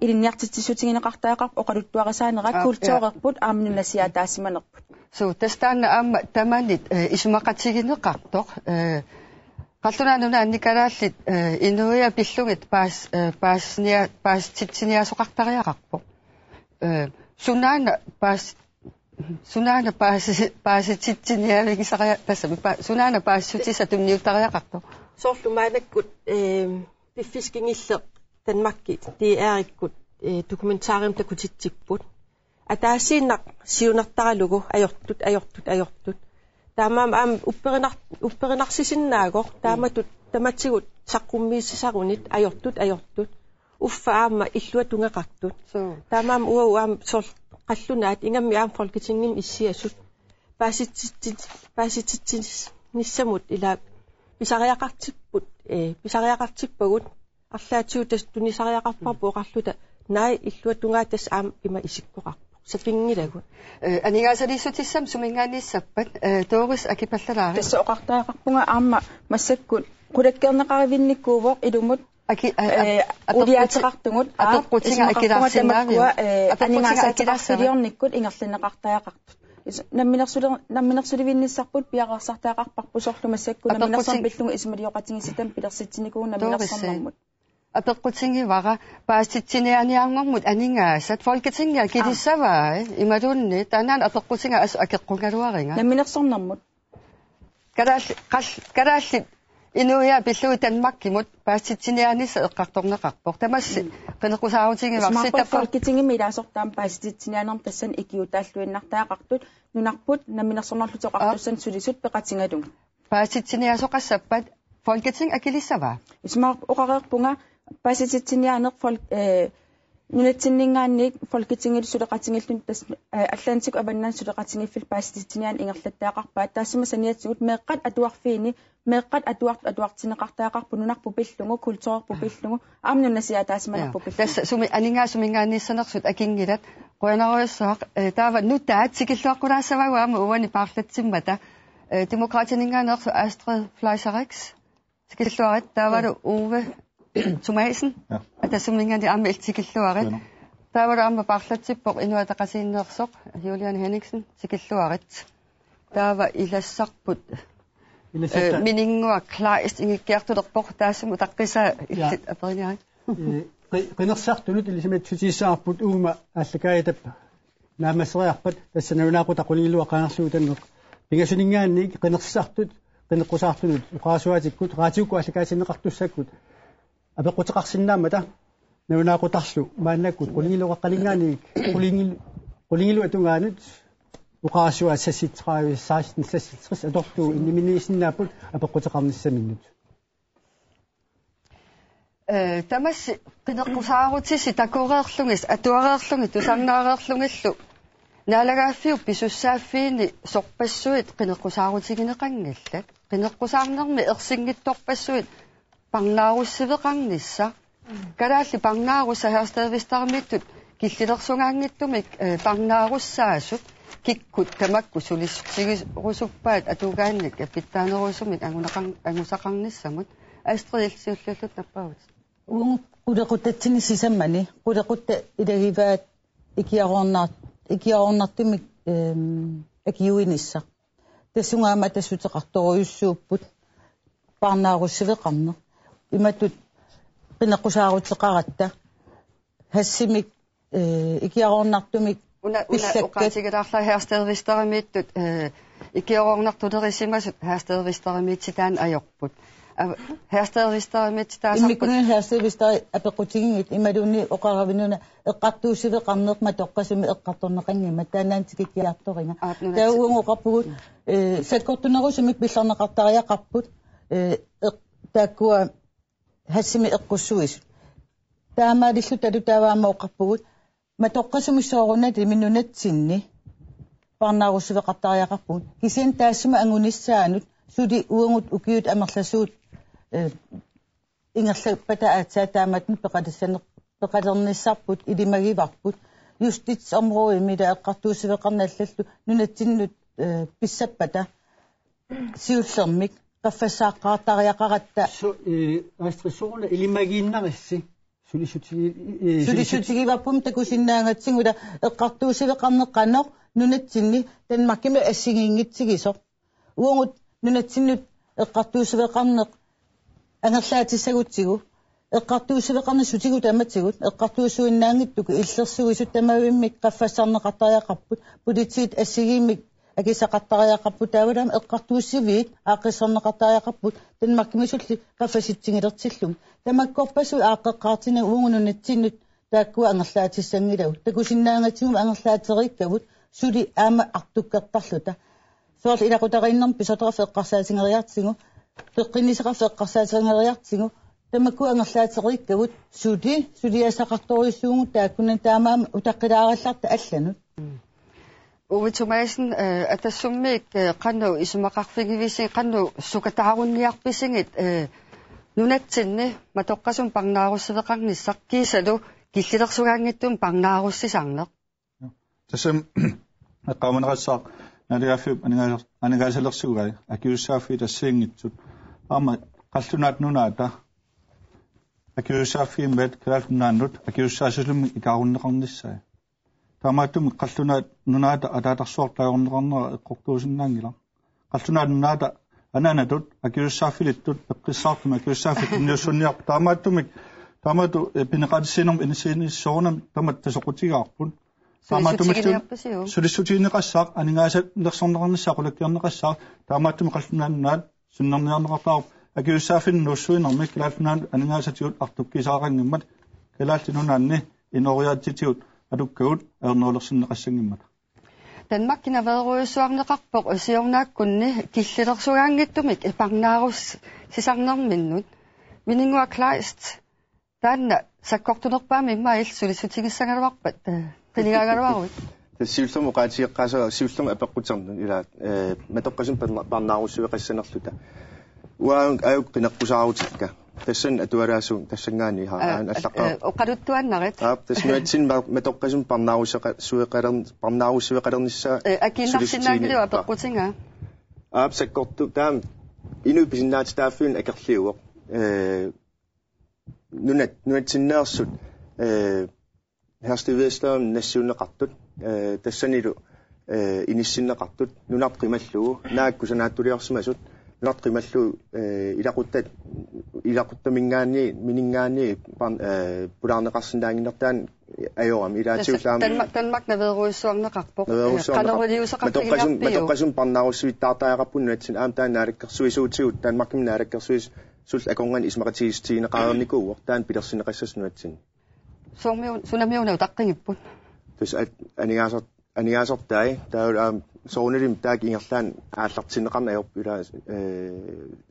ilinniartitsissutigineqartariaqarput oqaluttuarisaanerat. Aa, kulturerput aamma nunasiaataasimanerput. Suu, tassa taanna aamma tamanit, eh, isumaqatigineqartoq, eh, qallunaat nunaanni kalaallit, eh, inuiaat pillugit paas-, eh, paasinia-, paasititsiniaasoqartariaqarpoq. Eh, sunaana paas-, sunaana paasi-, paasititsiniaavigisaria-, tassami pa-, sunaana paasissutissaq tunniuttariaqartoq. Soorlu maannakkut, eh, piffissaq kingulleq Danmarki D R-ikkut, eh, dokumentarimik takutitsipput. Ataasiinnaq siunertaralugu ajortut, ajortut, ajortut. Taamaammat aamma upperinar-, upperinarsisinnaagooq, taamatut tamatigut saqqummiussisarunit ajortut, ajortut. Uffa aamma illuatungeqartut. Suu. Taamaammat uagut aamma soorlu qallunaat ingammik aamma Folketingimi issiasut. Paasititsit-, paasititsinissamut ila pisariaqartipput, eh, pisariaqartippagut. Arlaatigut tassa tunisariaqarparput oqarluta. Naak illuatungaa tassa aamma ima isikkoqarpoq. Sapinngilagut. Eh, aningaasaliissutissamik suminngaanniissappat, eh, Doris akipallalaaruk. Tassa oqartariaqarpunga aamma massakkut qulakkeerneqaruinnikuuvoq ilumut. Aki-, a-, a-, eh, apeqqut-, uliaateqartugut, aa, apeqqutiga isumaqarpunga akilaarsinnaaviuk? Tamakku, eh, apeqqutiga akilaarsinnaaviuk? Aningaasaliisoqarfiliornikkut ingerlanneqartariaqartut. Is-, namminersuler-, namminersulivinnissarput piareersartariaqarparput soorlu massakkut apeqquting-, namminersorneq pillugu isumalioqatigiissitami pilersitsinikuuvugut Doris, namminersornermut. Apeqqutigivara paasititsiniaaniarnermut aningaasat Folketingi akilissavai, aa, imaluunniit taannaana apeqqutiga assut akeqqungaluariga. Namminersornermut. Kalaalli-, qal-, kalaallit inuiaat pillugit Danmarkimut paasititsiniaanissaq eqqartorneqarpoq. Tamassi, mm, qineqqusaarutigivarsi. Isumaqarpunga tappa- Folketingimi ilaasortat aamma paasititsiniaanermut tassani ikiuutaalluinnartariaqartut nunarput namminersornerlutik oqartussanut sulisut peqatigalugit. Paasititsiniaasoqassappat Folketing akilissavaa? Isumaqarpunga oqareerpunga paasititsiniaaneq fol-, eh, nunatsinninngaanniit Folketingillu suleqatigiilluni tassa, eh, allanit avannaani suleqatigiiffillu paasititsiniaaneq ingerlattariaqarpaat. Taassuma saniatigut meeqqat atuarfiini, meeqqat atuart-, atuartinneqartariaqarput nunarput pillugu, kulturerput pillugu, aamma nunasiaataasimanerput pillugu. Tassa sumi-, aningaasat suminngaanniissanersut akinngilat, qujanarujussuaq, eh, taava nutaat tikilluaqqulaassavagut aamma uani paarlatsimmata, eh, Demokraatininngaanneersoq Astrid Fleischer-Rix. Tikilluarit, taavalu Ove Thomassen. Ja. Atassiminngaanniit aamma illit tikilluarit. Qujanaq. Taava aamma paarlatsippoq Inuit Ataqatigiinneersoq Juliane Henningsen, tikilluarit. Taava ilassarput, ilassarput, eh, Mininnguaq Kleist ingikkiartulerpoq, taassuma utaqqisaa illit, ja, aperiniarit. Eh, qi-, qinersisartunut ilisimatussutigissagaluarput uuma aallakaatitap naammasseriarpat, tassa nalunaaqutaq qulingilua qaangerlugu tanneq. Pingasuninngaanniit qinersisartut qineqqusaartunut oqarasuaatikkut raatiukkut aallakaatinneqartussakkut apeqquteqarsinnaammata nalunaaqutarlu maannakkut qulingiluaqqaninngaanniit qulingil-, qulingiluat tungaanut oqarasuaat seksogtredive seksten seksogtres atorlugu innimiinnarsinnaapput apeqquteqarnissaminnut. Eh, tamassi qineqqusaarutissi takoreerlugit, atuareerlugit, tusarnaareerlugillu naalagaaffiup pisussaaffiini sorpassuit qineqqusaarutigineqanngillat. Qineqqusaarnermi ersinngitsorpassuit parnaarussiveqarnissaq. Kalaallit parnaarussat Herstedvesterimiittut killilersugaanngitsumik, eh, parnaarussaasut kikkut tamakku sulissutigerusuppaat atugaannik pitsaanerusumik anguneqar-, angusaqarnissamut. Astrid, siulliullutit nappaavutit. Uagut qulequttatsinni sisamanni, qulequttat ilagivaat ikiaroornar-, ikiaroornartumik, ehm, akiuinissaq. Tassunga aamma tassuteqartorujussuupput parnaarussiveqarneq. Imatut qineqqusaaruteqaratta hassimik, eh, ikiaroornartumik. Una, una pillakkat. Oqaatigilaarlara Herstedvesterimiittut, eh, ikiaroornartulerisimasut Herstedvesterimiitsitaat ajorput. Av-, Herstedvesterimiitsitaasarput. Immikkut una Herstedvester apeqqutiginngilaq imaluunniit oqaravinnut una eqqartuussiveqarneq matoqqasumik eqqartorneqanngimmat, taannaana tikikkiartoringa. Aap, nunatsi-. Taava uagut oqarpugut, eh, sakkortunerusumik pillarneqartariaqarput, eh, eq-, taakkua hassimik eqqussuisut. Taamaalillutalu taava aamma oqarpugut, matoqqasumik soorunalimi nunatsinni parnaarussiveqartariaqarpugut. Kisianni taassuma angunissaanut suli uagut ukiut amerlasuut, eh, ingerlappata aatsaat taamatut peqalissaner-, peqalernissarput ilimagivarput. Justitsområdemi ila eqqartuussiveqarneq allallu nunatsinnut, eh, pissappata siullermik qaffassaaqqaartariaqaratta. So, eh, Astrid, sooruna ilimagiinnarissi? Sulissutigi-, eh, sulissutigivarput takusinnaagatsigu ila eqqartuussiveqarneq qanoq nunatsinni Danmarkimi assigiinngitsigisoq. Uagut nunatsinnut eqqartuussiveqarneq angerlaatissagutsigu, eqqartuussiveqarneq sutigut tamatigut, eqqartuussuinnaanngitsugut, illersuisut tamavimmik qaffassarneqartariaqarput, politiit assigiimmik akissaqartariaqarput, taavalu aamma eqqartuussiviit aaqqissorneqartariaqarput, Danmarkimisulli qaffasitsigilertillugit. Tamakkorpassuit aaqqeqqaartinnagit uagut nunatsinnut taakkua angerlaatissanngilagut. Takusinnaagatsigu angerlaateriikkavut suli aamma artukkertarluta. Soorlu ilaqutariinnermi pisortaqarfik eqqarsaatigeriartigu, peqqinnissaqarfik eqqarsaatigeriartigu, tamakku angerlaateriikkavut suli, suliassaqartorujussuuvugut taakkunani, taamaammat utaqqilaarallarta allanut. Mm. Ove Thomassen, eh, Atassummiit, eh, qanoq isumaqarfigivisi, qanoq sukataarunniarpisigit, eh, nunatsinni matoqqasumik parnaarussiveqarnissaq kiisalu killilersugaanngitsumik parnaarussisarneq? Tassami eqqaamaneqassaaq naalagaaffiup aningaasar-, aningaasalersugai akisussaaffiit assigiinngitsut. Aamma qallunaat nunaata akisussaaffigimmata Kalaallit Nunaannut akisussaassasummik ikaarunneqarnissaat. Taamaattumik qallunaat nunaata ataatarsuartut ajorneqarnera eqqortuusinnaanngilaq. Qallunaat nunaata anaanatut akisussaaffilittut eqqissaartumik akisussaaffik tunniussunniarpoq. Taamaattumik, taamatut, eh, pineqaatissiinermut inissiinissoorunami tamatta soqutigaarput. Taamaattumik sulissutigineqassaaq, aningaasalersorneqarnissaa qulakkeerneqassaaq, taamaattumik qallunaat nunaat sunnerniarneqartarpoq akisussaaffinnut nuussuinermi Kalaallit Nunaannut aningaasatigut artukkiisaqanngimmat Kalaallit Nunaanni inooriaatsitigut atukkagut ajornerulersinneqassanngimmata. Danmarkimi naveeruujussuarneqarpoq siornaakkunni killilersugaanngitsumik parnaarussisarnerminnut. Mininnguaq Kleist, taanna sakkortunerpaamik immaqa illit sulissutigissagaluarpat, eh, qinigaagaluaruit? Tassa siullermik oqaatigeqqaasara siullermik apeqquternut ila, eh, matoqqasumik parna-, parnaarussiveqassanerluta. Uanga aajuku qineqqusaarutiga. Tassani atualaassavunga tassanngaanniit, aa, aana allaqqaar-, eh, oqaluttuaannarit. Aap, tassa nunatsinni ma-, matoqqasumik parnaarussiveqa-, sueqalern-, parnaarussiveqalernissaa. Eh, akiinnarsinnaanngilaq apeqqutigaa. Aap, sakkortu-, taama inuit pisinnaatitaaffiunik akerliuvoq. Eh, nunat, nunatsinneersut, eh, Herstedvester nassiunneqartut, eh, tassanilu, eh, inissinneqartut, nunarput qimallugu, naak kusanaatsoliorsimasut, nunarput qimallugu, eh, ilaquttat, ilaquttaminngaanniit, minngaanniit, pan-, eh, pulaarneqarsinnaannginnertaa ajorami, ilaatigut aamma. Danmark, Danmark naveerujussuarneqarpoq. Naveerujussuarneqarpoq. Eh, qanoriliuseqarfigiarpiuk? Matoqqasumik, matoqqasumik parnaarussivittaartariaqarpugut nunatsinni, aamma taanna naalakkersuisuutigut, Danmarkimi naalakkersuisullu akornanni isumaqatigiissutigineqareernikuuvoq, taanna pilersinneqassasoq nunatsinni. Soormiu-, sunamiuna utaqqigipput? Tassa at-, aningaasar-, aningaasortai, taava aamma soorunalimi taakku ingerlaannaq aallartinneqarneq ajorput ilaa, eh,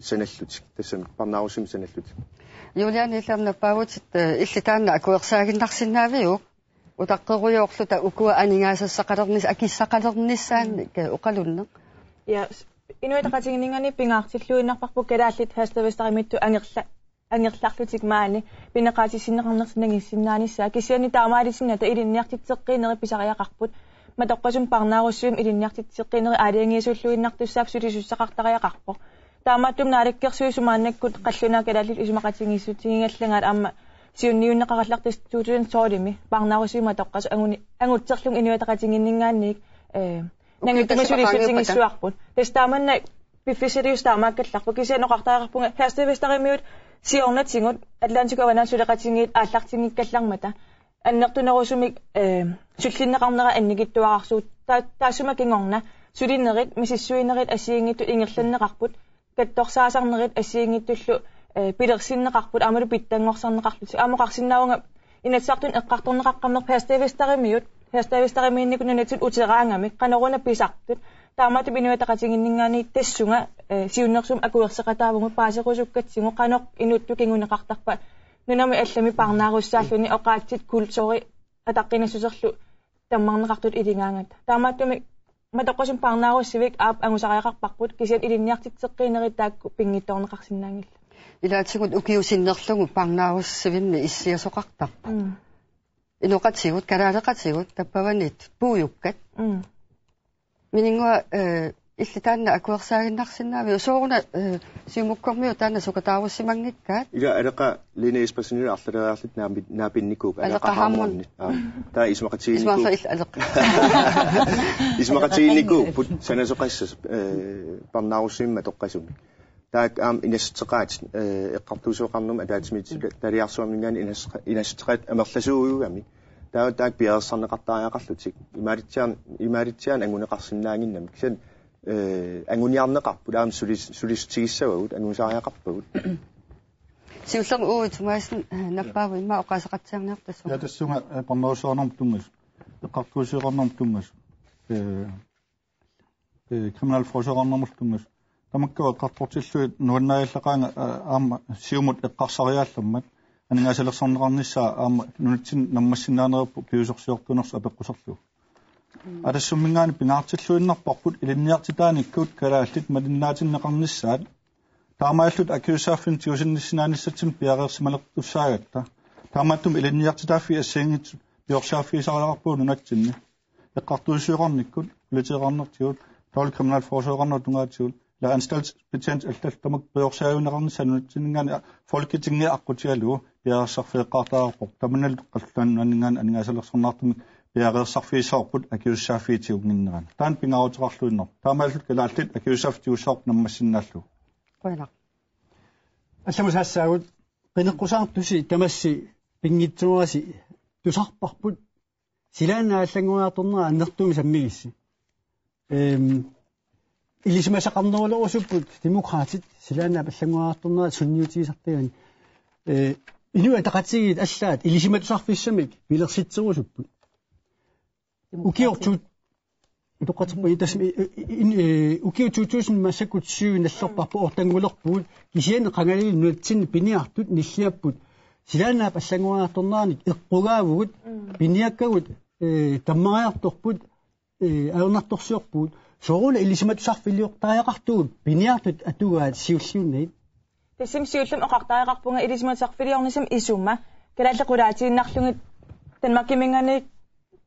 sanallutik, tassami parnaarussimmik sanallutik. Juliane, illit aamma nappaavutit, eh, illit taanna akuersaaginnarsinnaaviuk? Utaqqerujoorluta ukua aningaasassaqalernis-, akissaqalernissaannik, eh, oqalunneq. Ja, s-, Inuit Ataqatigiinninngaanniit pingaartilluinnarparput kalaallit Herstedvesterimiittut angerla-, angerlarlutik maani pineqaatissinneqarnertik nangissinnaanissaat, kisianni taamaalisinnata ilinniartitseqqiinerit pisariaqarput. Matoqqasumik parnaarussivimmi ilinniartitseqqiinerit aalajangiisulluinnartussaapput, sulisussaqartariaqarpoq. Taamaattumik naalakkersuisut maannakkut qallunaat kalaallit isumaqatigiissutigigallarpaat aamma siunniunneqarallartoq tassa to tusind tolvimi parnaarussivik matoqqasoq anguni-, angutserlugu Inuit Ataqatigiinninngaanniit, eh, nangittumik sulisuutigissavarput. Tassa taamanna piffissaliusoq taamaakkallarpoq, kisianni oqartariaqarpunga Herstedvesterimiut siornatigut Atlantikup Avanaata suleqatigiit aallartinngikkallarmata annertunerusumik, eh, sullinneqarnera annikitsuararsuuvoq. Ta-, taassuma kingorna sulinerit, misissuinerit assigiinngitsut ingerlanneqarput, katsorsaasarnerit assigiinngitsullu, eh, pilersinneqarput aammalu pitsanngorsarneqarlutik. Aamma oqarsinnaavunga Inatsisartuni eqqartorneqaqqammerpoq Herstedvesterimiut, Herstedvesterimiinnikut nunatsinni uteraangamik, qanoruna pisartut. Taamaattumik Inuit Ataqatigiinninngaanniit tassunga, eh, siunnersuummik akuerseqataavugut paaserusukkatsigu qanoq inuttut kinguneqartarpa nunami allami parnaarussaalluni oqaatsit kulturi ataqqinassuserlu tammarneqartut iligaangata. Taamaattumik matoqqasumik parnaarussivik aap angusariaqarparput, kisianni ilinniartitseqqiinerit taakku pinngitsoorneqarsinnaanngillat. Ilaatigut ukiut sinnerlugit parnaarussivimmi issiasoqartarput. Mm. Inoqatigut, kalaaleqatigut, tappavaniittut puiukkat. Mm. Mininnguaq, eh, illit taanna akuersaaginnarsinnaaviuk? Sooruna, eh, Siumukkormiut taanna sukataarussimanngikkaat? Ila Aleqa Lene Espersenip arlaleriarlutik naapi-, naapinnikuupput. Aleqa Aleqa Hammond. Hammond. Aa, taava isumaqatigiinnikuupput. Isumaqatigiinnikuupput. Isumaqatigiinnikuupput sanasoqassasut, eh, parnaarussivimmi matoqqasumik. Taakku aamma inassuteqaatit, eh, eqqartuussisoqarnermut ataatsimiititaliarsuarminngaanniit inassuteqa-, inassuteqaatit amerlasuujuugami. Taava taakku piareersarneqartariaqarlutik. Imaalitsiar-, imaalitsianik anguneqarsinnaannginnamik. Kisianni, eh, anguniarneqarput, aamma sulis-, sulissutigissavagut, angusariaqarpagut. Siullermik Uwe Thomassen, eh, nappaavoq, immaqa oqaaseqatsiarniarta tassunga. Ja, tassunga, eh, parnaarussisoqarnermut tunngasut. Eqqartuussisoqarnermut tunngasut. Eh, eh, kriminalforsorgernermut tunngasut. Tamakku eqqartortillugit nuannaajallaqaanga, eh, aamma Siumut eqqarsariaallarmat. Aningaasalersorneqarnissaa aamma nunatsinni nammassinnaanerupput piviusorsiortuunersut apeqquserlugu. Atassumminngaanniit pingaartilluinnarparput ilinniartitaanikkut kalaallit malinnaatinneqarnissaat. Taamaalillutik akisussaaffimmik tigusinnissinnaanissatsinnut piareersimalertussaagatta. Taamaattumik ilinniartitaaffii assigiinngitsut piorsaaffigisariaqarpagut nunatsinni. Eqqartuussisoqarnikkut, politeeqarnertigut, taavalu kriminalforsorgernerup tungaatigut, ila anstaltsbetjent allallu tamakku piorsaaffigineqarnissaat nunatsinninngaanniit Folketingimi aqqutigalugu piareersarfigeqqaartariaqarparput. Tamannalu qallunaat nunaanninngaanniit aningaasalersorneqartumik piareersarfigissavarput akisussaaffiit tigunnginneranni. Taanna pingaaruteqarluinnarpoq. Taamaalillutik kalaallit akisussaaffiit tigussavarput nammassinnaallugu. Qujanaq. Allamut saassaagut, qineqqusaartusi tamassi pinngitsoorasi tusarparput silaannaap allanngoriartornera annertuumik sammigissi. Ehm, ilisimasaqarnerulerusupput Demokraatit silaannaap allanngoriartornera sunniutigisartagani. Eh, Inuit Ataqatigiit allaat ilisimatusarfissamik pilersitserusupput. Demokraatit. Ukiortut utoqqatserpunga tassa i-, i-, in-, eh, ukiut to tusind massakkut syv nallerparput, mm, ortanngulerpugut, kisianni qangali nunatsinni piniartut nilliapput. Silaannaap allanngoriartorneranik eqqugaavugut, mm, piniakkagut, eh, tammariartorput, eh, ajornartorsiorpugut, sooruna ilisimatusarfiliortariaqartugut piniartut atugaat siulliunnagit. Tassami siullermik oqartariaqarpunga ilisimatusarfiliornissami isuma, kalaallit qulaatiinnarlugit Danmarkiminngaanniit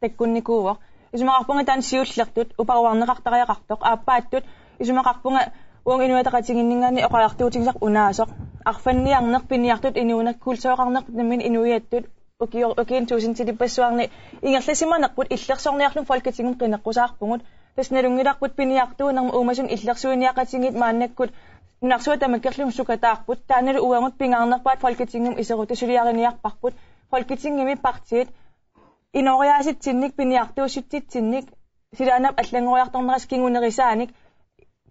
takkunnikuuvoq. Isumaqarpunga taanna siullertut uparuarneqartariaqartoq, aappaattut isumaqarpunga uunga Inuit Ataqatigiinninngaanniit oqariartuutigisarput unaasoq. Arfanniarneq piniartut inuuneq, kultureqarnerput nammineq inuiattut, ukior-, ukiuni tuusintiippassuarni ingerlasimanerput illersorniarlugu Folketingimi qineqqusaarpugut. Tassa nalunngilarput piniartuunermi uumasut illersuiniaqatigiit maannakkut nunarsuaq tamakkerlugu sukataarput. Taannalu uagut pingaarnerpaat Folketingimi iseruttat suliariniarparput. Folketingimi partiit inooriaasitsinnik piniartuussutitsinnik silaannap allanngoriartornerisa kingunerisaanik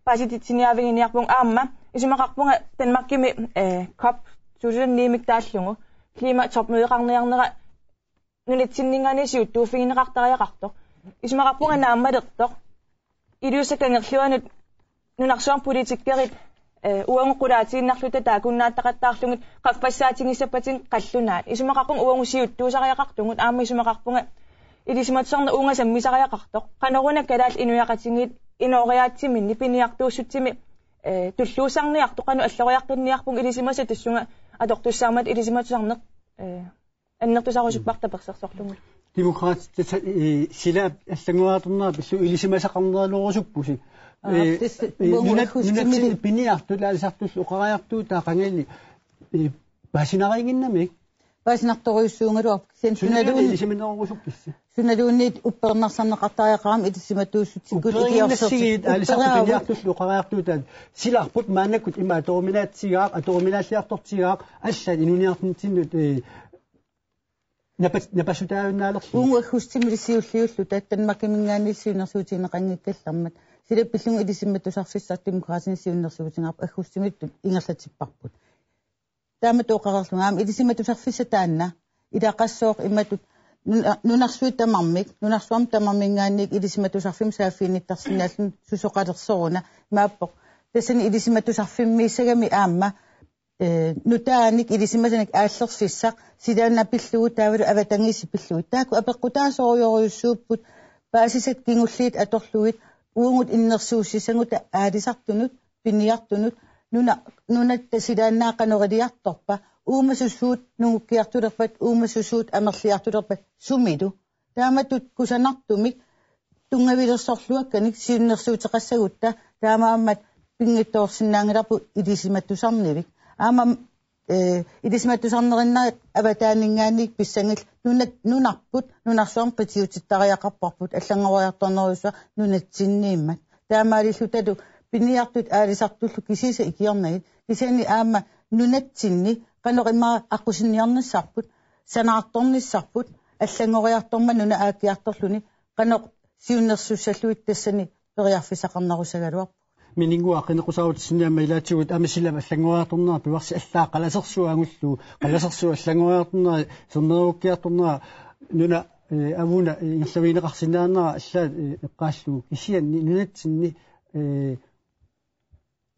paasititsiniaaviginiarpugut. Aamma isumaqarpunga Danmarkimi, eh, COP tusind ni-mik taallugu klimatopmødeqarniarnera nunatsinninngaanniit siuttuuffigineqartariaqartoq. Isumaqarpunga naammalertoq. Iliuuseq kangerluanut nunarsuarmi politikerit, eh, uagut qulaatiinnarluta taakkunnaataqattaarlugit qaffassaatigissappatigut qallunaat. Isumaqarpunga uagut siuttuusariaqartugut, aamma isumaqarpunga ilisimatusarneq uunga sammisariaqartoq. Qanoruna kalaallit inuiaqatigiit inooriaatsiminnik piniartuussutsimi, eh, tulluussarniartoq, qanoq alloriaqqinniarpugut ilisimasat tassunga atortussaammat ilisimatusarneq, eh, annertusarusupparput tapersersorlugu. Demokraatit tassa, eh, sila allanngoriartornera pillugu ilisimasaqarnerulorusuppusi. Aa, eh, tassa eh, uagut nunat-, aggustimi nunatsinni piniartut aalisartullu oqariartuutaat qangali, eh, paasinariiginnamik. Paasinartorujussuugaluarpoq kisianni sunaluunniit ilisimanerusukkissi. Sunaluunniit uppernarsarneqartariaqarami ilisimatuussutsikkut ikiorsertik. Upperiinnassigit aalisartut upperaagut. Piniartullu oqariartuutaat silarput maannakkut ima atoruminaatsigaaq, atoruminaalliartortigaaq, allat inuuniarnitsinnut, eh, napas-, napasutaajunnaalersut. Uagut aggustimi siulliulluta Danmarkiminngaanniit siunnersuutigineqanngikkallarmat. Sila pillugu ilisimatusarfissaq Demokraatinit siunnersuutigaarput aggustimiittut ingerlatipparput. Taamatut oqareerlunga aamma ilisimatusarfissaq taanna ilaqassooq imatut nuna-, nunarsuit tamarmik, nunarsuarmi tamarminngaanniit ilisimatusarfimmut saaffiginnittarsinnaalluni susoqalersoruna imaappoq. Tassani ilisimatusarfimmiissagami aamma, eh, nutaanik ilisimasanik aallerfissaq silaannaq pillugu taavalu avatangiisit pillugit. Taakku apeqqutaasorujorujussuupput paasisat kingulliit atorlugit uagut innersuussissaguta aalisartunut piniartunut nuna-, nunatta silaannaap qanoq iliartorpa, uumasut suut nungukkiartulerpat, uumasut suut amerliartulerpat, sumilu. Taamatut kusanartumik tunngavilersorluakkanik siunnersuuteqassagutta taamaammat pinngitsoorsinnaanngilarput ilisimatusarnivik. Aamma, eh, ilisimatusarnerinnaat avataaninngaanniit pissanngillat nunat-, nunarput, nunarsuarmi qitiutittariaqarparput, allanngoriartornerujussuaq nunatsinniimmat. Taamaalillutalu piniartut aalisartullu kisiisa ikiornagit, kisianni aamma nunatsinni qanoq immaqa aqqusinniornissarput, sanaartornissarput, allanngoriartormat nuna aakkiartorluni, qanoq siunnersussallugit tassani periarfissaqarnerussagaluarpoq. Mininnguaq, qineqqusaarutsinni aamma ilaatigut aamma sila allanngoriartornera pivarsi allaat qalasersuaagullu, qalasersuaq allanngoriartornera sermerukkiartornera nuna, eh, avuna, eh, ingerlavigineqarsinnaanera allaat, eh, eqqaallugu kisianni nunatsinni, eh,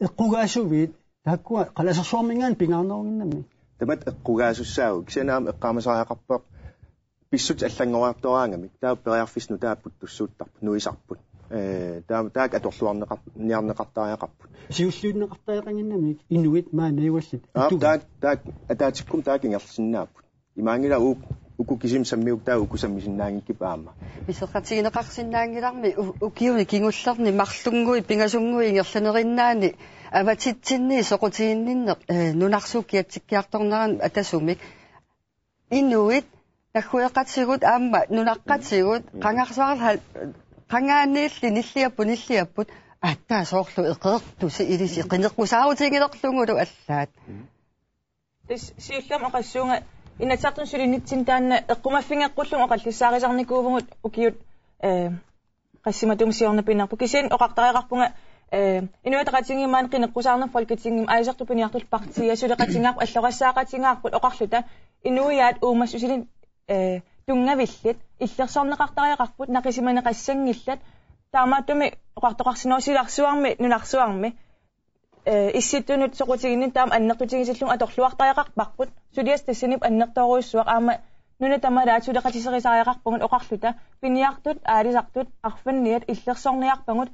eqqugaassuit taakkua qalasersuarminngaanniit pingaarneruginnamik. Tamatta eqqugaasussaavoq kisianni aamma eqqaamasariaqarpoq pissutsit allanngoriartoraangamik taava periarfissat nutaat puuttussuuttarput, nuisarput. Eh, taava taakku atorluarneqar-, niarneqartariaqarput. Siulliunneqartariaqannginnamik inuit maani najugallit. Aap, atu-, taak-, taak-, ataatsikkut taakku ingerlasinnaapput. Imaanngilaq uk-, uku kisimik sammiuk taava uku sammisinnaanngikkippat aamma. Pisoqatigineqarsinnaanngilarmi u-, ukiuni kingullerni marlunnguit pingasunnguit ingerlanerinnaanni avatitsinniit soqutiginninneq, eh, nunarsuup kiatsikkiartornerani atasumik. Inuit, naggueqatigut aamma nunaqqatigut, mm, qangarsuarlu hal-, qangaaniilli nilliapput, nilliapput, aatsaat soorlu eqeertusi ilisi qineqqusaarutigilerlugulu allaat. Mm. Tassa siullermik oqassuunga Inatsisartuni sulinitsinni taanna eqqumaffigeqqullugit oqallissaarisarnikuuvugut ukiut, eh, qassimatumi siorna pinerpoq. Kisianni oqartariaqarpunga, eh, Inuit Ataqatigiinni maani qineqqusaarneq Folketingimi aalisartut piniartullu partiia suleqatigaarput, alloqassaaqatigaarput oqarluta inuiaat uumassusilinnik, eh, tunngavillit illersorneqartariaqarput, naqisimaneqassanngillat. Taamaattumik oqartoqarsinnaavoq silarsuarmi, nunarsuarmi, eh, issittunut soqutiginninneq taama annertutigisillugu atorluartariaqarparput. Suliassaq tassaniippoq annertoorujussuaq aamma nunat tamalaat suleqatiserisariaqarpagut oqarluta piniartut aalisartut arfanniat illersorniarpagut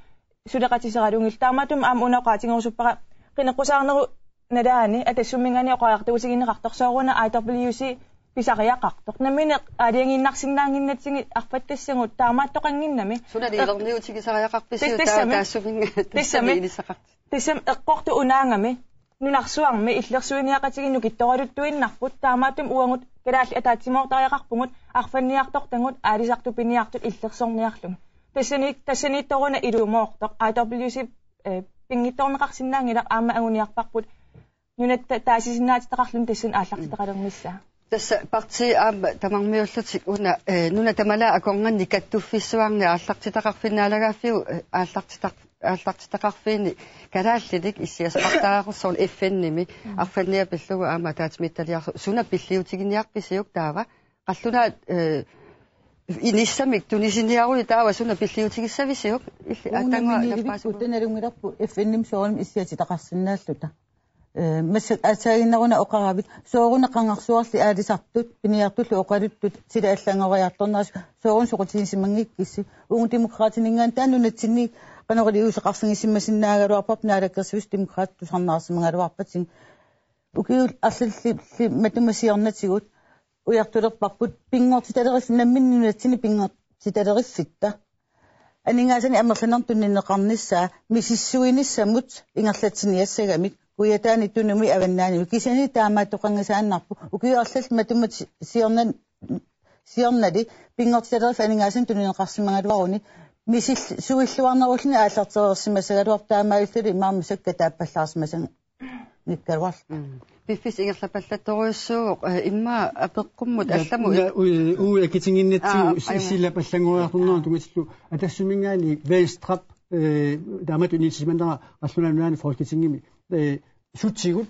suleqatiseralugu. Taamaattumik aamma una oqaatigerusuppara qineqqusaarnerup nalaani Atassumminngaanniit oqariartuutigineqartoq sooruna I W C pisariaqartoq. Nammineq aalajangiinnarsinnaannginnatsigit arfattassagut taamaattoqannginnami. Suna liilerniutigisariaqarpisiuk? Tas-, tassami. Taava taassuminnga-, tassami. Tassami ilisaqarti. Tassami eqqortut unaagami nunarsuarmi illersuiniaqatigiit nukittoraluttuinnarput, taamaattumik uagut Kalaallit ataatsimoortariaqarpugut arfanniartortagut aalisartut piniartut illersorniarlugit. Tassani, tassaniittoruna ilumoortoq. I W C, eh, pinngitsoorneqarsinnaanngilaq aamma anguniarparput nunatta taasisinnaatitaqarluni tassani aallartitaqalernissaa. Tassa partii aamma tamarmiullutik una, eh, nuna tamalaat akornanni kattuffissuarni aallartitaqarfiit naalagaaffiup, eh, aallartitaq-, aallartitaqarfiini kalaallinik issiasaqartariaqarsoq F N-imi arfanniat pillugu aamma ataatsimiititaliarlugu suna pilliutiginiarpisiuk taava qallunaat, eh, inissamik tunisiniaruni taava suna pilliutigissavisiuk illi Uunga aatangua minilivikku nappaasumut. Tanalunngilarpu F N-imi soorunami issiatitaqarsinnaalluta. Eh, massa aatsaannguaq una oqaravit sooruna qangarsuarli aalisartut piniartullu oqaluttut sila allanngoriartornerat sooruna soqutigisimanngikkussi uunga Demokraatininngaanniit taanna nunatsinni qanoq iliuuseqarfigisimmasinnaagaluarparput naalakkersuisut Demokraatit tusarnaarsimagaluarpatigit ukiut arlallit matuma siornatigut ujartulerparput pinngortitalerif-, namminneq nunatsinni pinngortitaleriffitta. Aningaasanik amerlanernik tunineqarnissaa misissuinissamut ingerlatsiniassagamik Kujataani Tunumi Avannaani kisianni taamaattoqanngisaannarpoq ukiut arlallit matuma si-, siorna-, siornali pinngortitalerif aningaasanik tunineqarsimagaluaruni misil-, suilluarnerulluni aallartereersimassagaluarpoq taamaalilluni imaammasakka taappallaarsimasang- nikkaluarluta. Mm. Piffissaq ingerlapallattorujussuuvoq, eh, immaqa apeqqummut allamut. Una, u-, u-, akitinnginnatsigu. Aa, si-, aina. Silap allanngoriartornerani tungatillugu Atassut-minngaanniit Venstrep, eh, taamatut inissisimanera qallunaat nunaanni Folketingimi, eh, sutigut,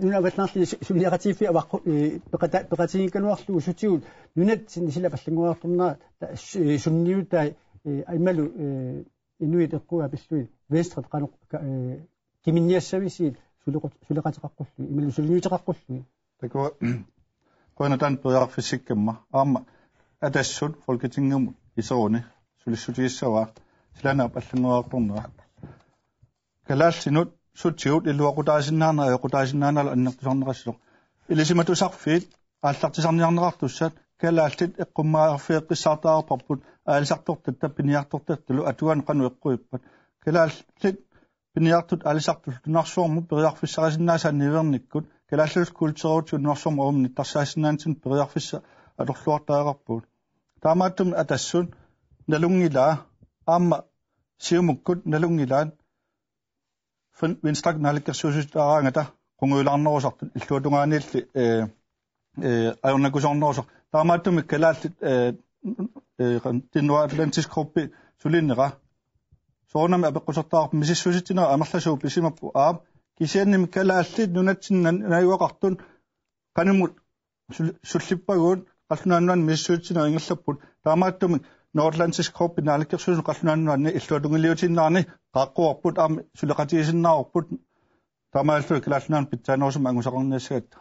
nunat avallaarluni su-, suleqatigiiffiit avaqqu-, eh, peqata-, peqatigiikkaluarlugu sutigut nunatsinni silap allanngoriartornera ta-, su-, eh, sunniutai, eh, imalu, eh, inuit eqquaat pillugit Venstret qanoq ka-, eh, kiminniassavisiit suleqat-, suleqateqaqqullugit, imaluunniit suliniuteqaqqullugit. Takuuk, qujanaq taanna periarfissikkamma. Aamma Atassut Folketingimut iseruni sulissutigissavaa. Silaannap allanngoriartornera. Kalaallinut sutigut iluaqutaasinnaanera, iluaqutaasinnaanera annertusarneqassasoq. Ilisimatusarfiit aallartisarniarneqartussat kalaallit eqqummaveeqqissaartariaqarparput aalisartortatta piniartortattalu atugaanni qanoq eqquippat. Kalaallit piniartut aalisartullu nunarsuarmut periarfissarisinnaasaannik niuernikkut kalaallisut kulturiutit nunarsuarmi uagut nittarsaasinnaanitsinni periarfissaq atorluartariaqarpugut. Taamaattumik Atassut nalunngilaa aamma Siumukkut nalunngilaat Ven-, Venstre naalakkersuisutaraangata qungujulaarnerusartut illuatungaaniilli, eh, eh, ajornakusoornerusartut. Taamaattumik kalaallit, eh, eh, qan-, Det Nordatlantiske Gruppi sulinera. Soorunami apeqqusertaqarpoq misissuisitsineq amerlasuut pisimappoq aap. Kisiannimi kalaallit nunatsinni najugaqartut qanimut sul-, sullippagut qallunaat nunaanni misissuisitsineq ingerlapput. Taamaattumik Nordatlantiske Gruppi naalakkersuisuni qallunaat nunaanni illuatungiliutiinnarani qaaqquarput aamma suleqatigisinnaavarput. Taamaalilluni Kalaallit Nunaannut pitsaanerusumik angusaqarniassagatta.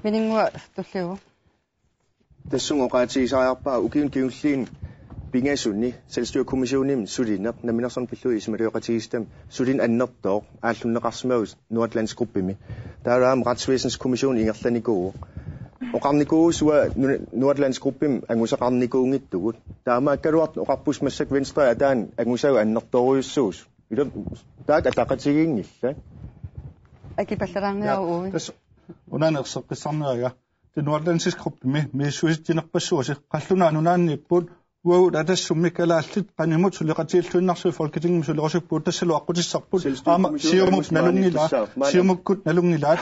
Mininnguaq Tulliuvoq. Tassunga oqaatigisariaqarpara ukiuni kingulliini pingasuni Selvstyrekommissionimi sulineq namminersorneq pillugit isumalioqatigiissitami sulineq annertooq aallunneqarsimavusi Nordatlantisk Gruppimi. Taavalu aamma Retsvæsenskommission ingerlanikuuvoq. Oqarnikuuvoq uanga Nor-, Nordatlantisk Gruppimi angusaqarnikuunngitsugut. Taamaakkaluartoq oqarpusi massakkut Venstre ataani angusagut annertoorujussuusut. Ila taakku ataqatigiinngillat. Akipallalaarniaruk. Ja, uagut. Tassa unaana erseqqissarnera. Det Nordatlantiske Gruppimi misissuisitsinerpassuusi qallunaat nunaanniipput uagut Atassummi kalaallit qanimut suleqatigiilluinnarsut Folketingimi sulerusuppugut tassalu aqqutissarput. Selvstyrekommissionen aamma Siumut angusamaaniittussaaq. Nalunngilaa, maanna. Siumukkut nalunngilaat,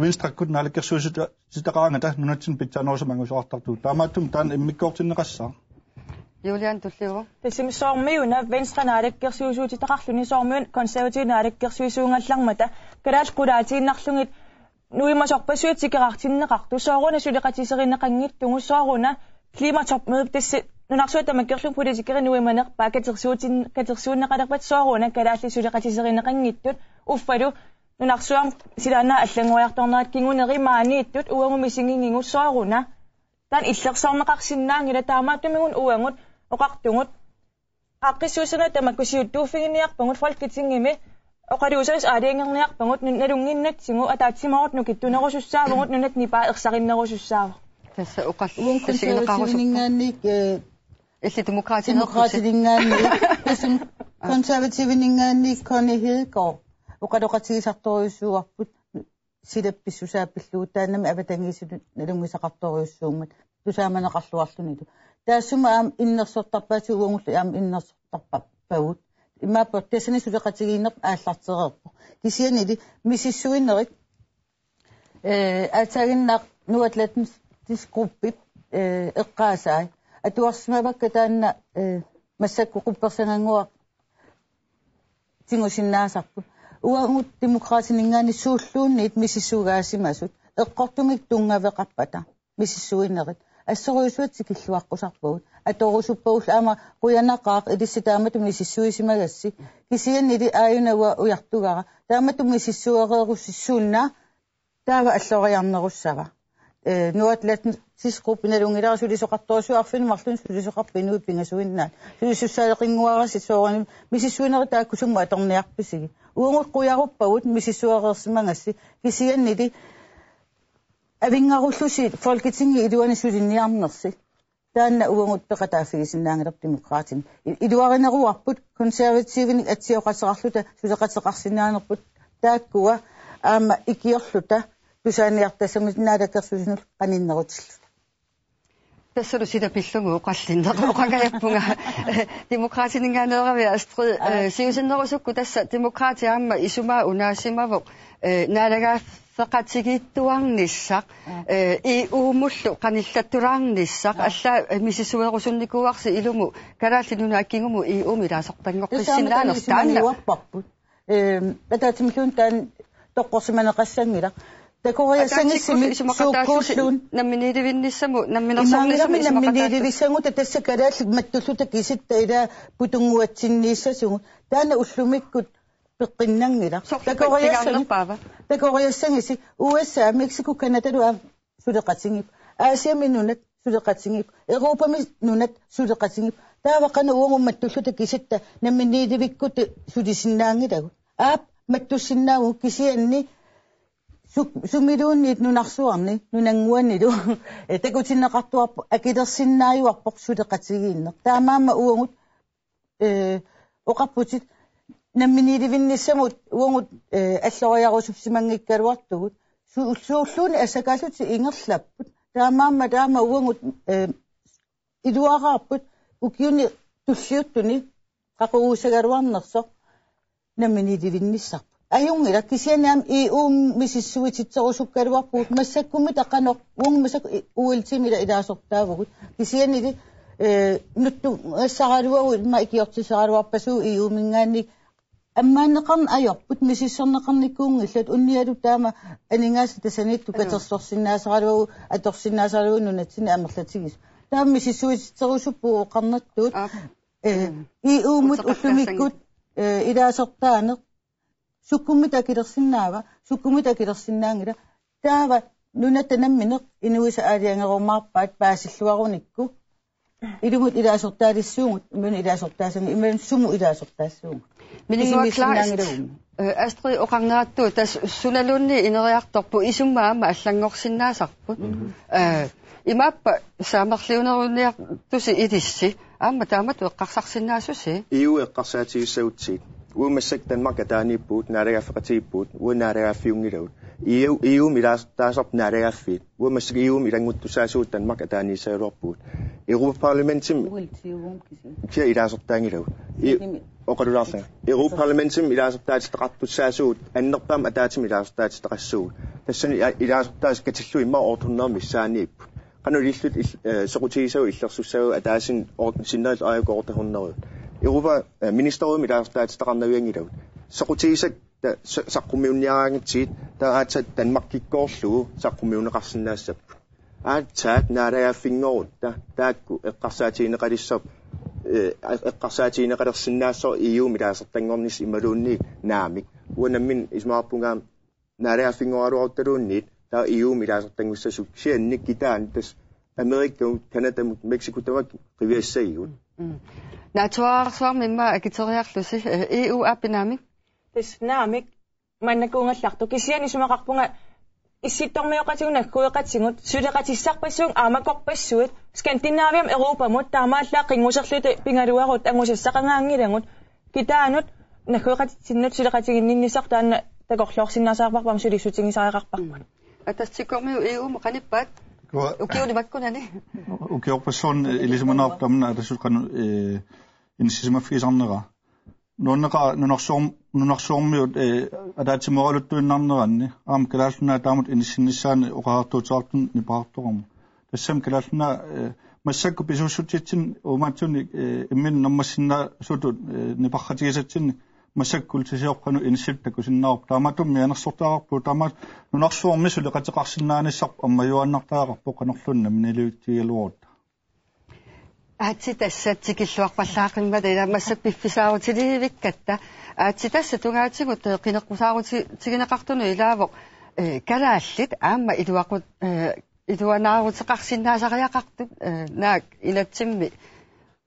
Venstrekkut naalakkersuisut- -sitaqaraangata nunatsinni pitsaanerusumik angusaqartartugut. Taamaattumik taanna immikkoortinneqassaaq. Juliane Tulliuvoq. Tassami soormiuna Venstre naalakkersuisuutitaqarluni soormiuna Konservative naalakkersuisuugallarmata kalaallit qulaatiinnarlugit nuimasorpassuit tikeraartinneqartut sooruna suleqatiserineqanngitsugut sooruna klimatopmøde tassa nunarsuaq tamakkerlugu politikerit nuimanerpaat katersuutin-, katersuunneqalerpat sooruna kalaallit suleqatiserineqanngitsut uffalu nunarsuarmi silaannaap allanngoriartornerat kinguneri maaniittut uagut misigigigut sooruna. Taanna illersorneqarsinnaanngilaq taamaattumik uagut oqartugut. Aaqqissuussani tamakku siuttuuffiginiarpagut Folketingimi oqaluusaasa aalajangerniarpagut nun-, nalunnginnatsigu ataatsimoorluta nukittunerusussaavugut nunatta nipaa ersarinnerusussaavoq. Tassa oqallissigineqarusuppoq. Uagut Konservativininngaanniit, eh, Illit Demokraatineerputit. Demokraatininngaanniit, tassami Konservativininngaanniit Connie Hedegaard oqaloqatigisartorujussuuarput silap pissusaa pillugu taannami avatangiisinut nalunngisaqartorujussuummat tusaamaneqarluarlunilu. Taassuma aamma innersortarpaatigut uagullu aamma innersortarpagut. Imaappoq tassani suleqatigiinneq aallartereerpoq. Kisiannili misissuinerit, eh, aatsaannguaq Nordatlantisk Gruppip, eh, eqqaasai. Atuarsimavakka taanna, eh, massakkut quppersagannguaq tigusinnaasarput. Uagut Demokraatininngaanniit suulluunniit misissugaasimasut eqqortumik tunngaveqarpata misissuinerit assorujussuaq tikilluaqqusarpagut. Atorusuppagut aamma qujanaqaaq ilissi taamatut misissuisimagassi. Kisiannili aajuna uanga ujartugara taamatut misissuereerusussuunnaaq taava alloriarnerussava. Eh, Nordatlantisk Gruppip nalunngilara sulisoqartorujussuuvoq arfineq-marlunnik sulisoqarpoq inuit pingasuinnaat. Sulisussaaleqinnguarassi soorunami misissuinerit taakku sumut atorniarpisigik. Uagut qujaruppagut misissuereersimagassi. Kisiannili avinngarullusi Folketingip iluani suliniarnersi. Taanna uagut peqataaffigisinnaanngilarput Demokraatinit. I-, iluarineruarput konservativinik atsioqateqarluta suleqateqarsinnaanerput taakkua aamma ikiorluta tusaaniartassamik naalakkersuisunut qaninnerutilluta. Tassalu sila pillugu oqallinneq oqangajappunga. Demokraatininngaanneeravit Astrid, Aa. eh, siusinnerusukkut tassa Demokraatit aamma isumaa unaasimavoq, eh, naalagaaffeqatigiittuarnissaq, Aa. eh, E U-mullu qanillattulaarnissaq, Aa. alla, eh, misissuerusunnikuuarsi ilumut Kalaallit Nunaat kingumut E U-mi ilaasortanngorpissinnaanersoq taanna. Tassa aamma taanna isumagiuarparput. Ehm, ataatsimilluunniit taanna toqqorsimaneqassanngilaq. Takoriassanngissimi ataatsikkut isumaqataassusi suukkuulluun. Namminiilivinnissamut, namminersornermut. Imaanngilaq isumaqataassusi. Namminiilivissagut tassa kalaallit mattulluta kisitta ilaa putunnguatsinniissasugut. Taanna ullumikkut peqqinnanngilaq. Sorleq takoriassangi-, pingaarnerpaava? Takoriassanngisi U S A, Mexico, Canadalu aamma suleqatigiipput. Asiami nunat suleqatigiipput. Europami nunat suleqatigiipput. Taava qanoq uagut mattulluta kisitta namminiilivikkutta sulisinnaanngilagut. Aap, mattussinnaavugut kisianni su-, sumiluunniit nunarsuarni, nunannguanilu. Eh, takutinneqartuarput akilersinnaajuarpoq suleqatigiinneq. Taamaammat uagut eh, oqarputit namminiilivinnissamut uagut, eh, alloriarusussimanngikkagaluartugut. Su-, suulluunniit assakaallutik ingerlapput. Taamaammat taama uagut, eh, iluaraarput ukiuni tulliuttuni qaquguussagaluarnersoq namminiilivinnissarput. Ajunngilaq kisianni aamma E U misissuititserusukkaluarpugut massakkummi taqanoq uagut massakkut U L T-mi ila ilaasortaavugut. Kisiannili, eh, nuttugassaraluagut imma ikiortissaraluarpasigut E U-minngaanniit ammaanneqarneq ajorput misissorneqarnikuunngillat unnialu taama aningaasat tassaniittut katersorsinnaasaraluagut atorsinnaasaraluagut nunatsinni amerlatigisut. Taama misissuititserusuppugut oqarnertut. Aap. Eh, Mm. E U-mut Uteqattaassanngilaq. Ullumikkut, eh, ilaasortaaneq. Sukkummita akilersinnaava, sukkummita akilersinnaanngilaq. Taava nunatta nammineq inuisa aalajangerumaarpaat paasilluarunikku. Ilumut ilaasortaalissuugut, imaluunniit ilaasortaassanngilaq, imaluunniit sumut ilaasortaassuugut. Milinguaq Kleist, isummiissinnaanngilagummi. Eh, Astrid oqarnerattu tassa sunaluunniit ineriartorpoq isummat aamma allanngorsinnaasarput. Mhm. Eh, imaappa saamerliuneruniartusi ilissi, aamma taamatut eqqarsarsinnaasusi. E U eqqarsaatigissagutsigu. Uagut massakkut Danmark ataaniippugut, naalagaaffeqatigiippugut, uagut naalagaaffiunngilagut. E U, E U-mi ilaasortaasarput naalagaaffiit. Uagut massakkut E U-mi ilannguttussaasugut Danmark ataaniissagaluarpugut. Europa-parlamentimi U L T U-mi kisianni. Kisianni ilaasortaanngilagut. I-, Sydneymi. Oqalulaarlanga. Europa-parlamentimi ilaasortaatitaqartussaasugut, annerpaamik ataatsimik ilaasortaatitaqassuugut. Tassani a-, ilaasortaasut katillugit immaqa otte hundrede missaaniipput. Qanoq ilillutik il-, eh, soqutigisagut illersussagagut ataasiinnaq or-, sinnerillutik aajuku otte hundrede. Europa, eh, ministerrådimi ilaasortaatitaqarnavianngilagut. Soqutigisakka ta-, sa-, saqqummiunniaraangatsigit, taava aatsaat Danmarkikkoorlugu saqqummiunneqarsinnaassapput. Aatsaat naalagaaffinngorutta taakku eqqarsaatigineqalissapput, eh, eqqarsaatigineqalersinnaassapput E U-mi ilaasortanngornissaq imaluunniit naamik. Uanga nammineq isumaqarpunga aamma naalagaaffinngoraluarutaluunniit taava E U-mi ilaasortanngussasugut kisianni kitaani tassa Amerikkamut, Canadamut, Mexico tamakku qiviassagigut. Mm. Naatsuararsuarmi immaqa akiteriarlusi, eh, E U aappi naamik? Tassa naamik maannakuugallartoq. Kisianni isumaqarpunga issittormioqatigut naggueqatigut suleqatissarpassuit aamma korpassuit Skandinaviamut Europamut taamaallaat qinnguserlutik pigaluarutta angusassaqangaanngilagut. Kitaanut naggueqatitsinnut suleqatiginninnissaq taanna takorloorsinnaasariaqarparput, sulissutigisariaqarparput. Ataatsimoormiut E U-mut qanippaat? Kua- Ukiuni makkunani. Ukiorpassuarni ilisimaneqarpoq tamanna Atassut qanoq, eh, inissisimaffigisarnera. Nuanneqaaq nunarsuarm-, nunarsuarmiut, eh, ataatsimooraluttuinnarneranni. Aamma Kalaallit Nunaat taamatut inissinnissaanut oqariartuuteqartunut nipeqartoqarmat. Tassami Kalaallit Nunaat, eh, massakkut pisuussutsitsinni uumaatsunik, eh, imminnut naammassinnaassutut, eh, nipeqatigisatsinnik massakkut kuultisiorpanu inissitut takusinnaavarput. Taamaattumik mianersortariaqarpugut, taamaattumik nunarsuarmi suleqateqarsinnaanissarput ammajuaannartariaqarpoq qanorluunniit namminiilivitsigigaluarutta. Aatsitassat tikilluarpallaaqimmata ilaa massakkut piffissaarutileriikkatta. Aatsitassat tungaatigut, eh, qineqqusaarutigineqartunut ilaavoq, eh, kalaallit aamma iluaqut-, eh, iluanaaruteqarsinnaasariaqartut, eh, naak inatsimmi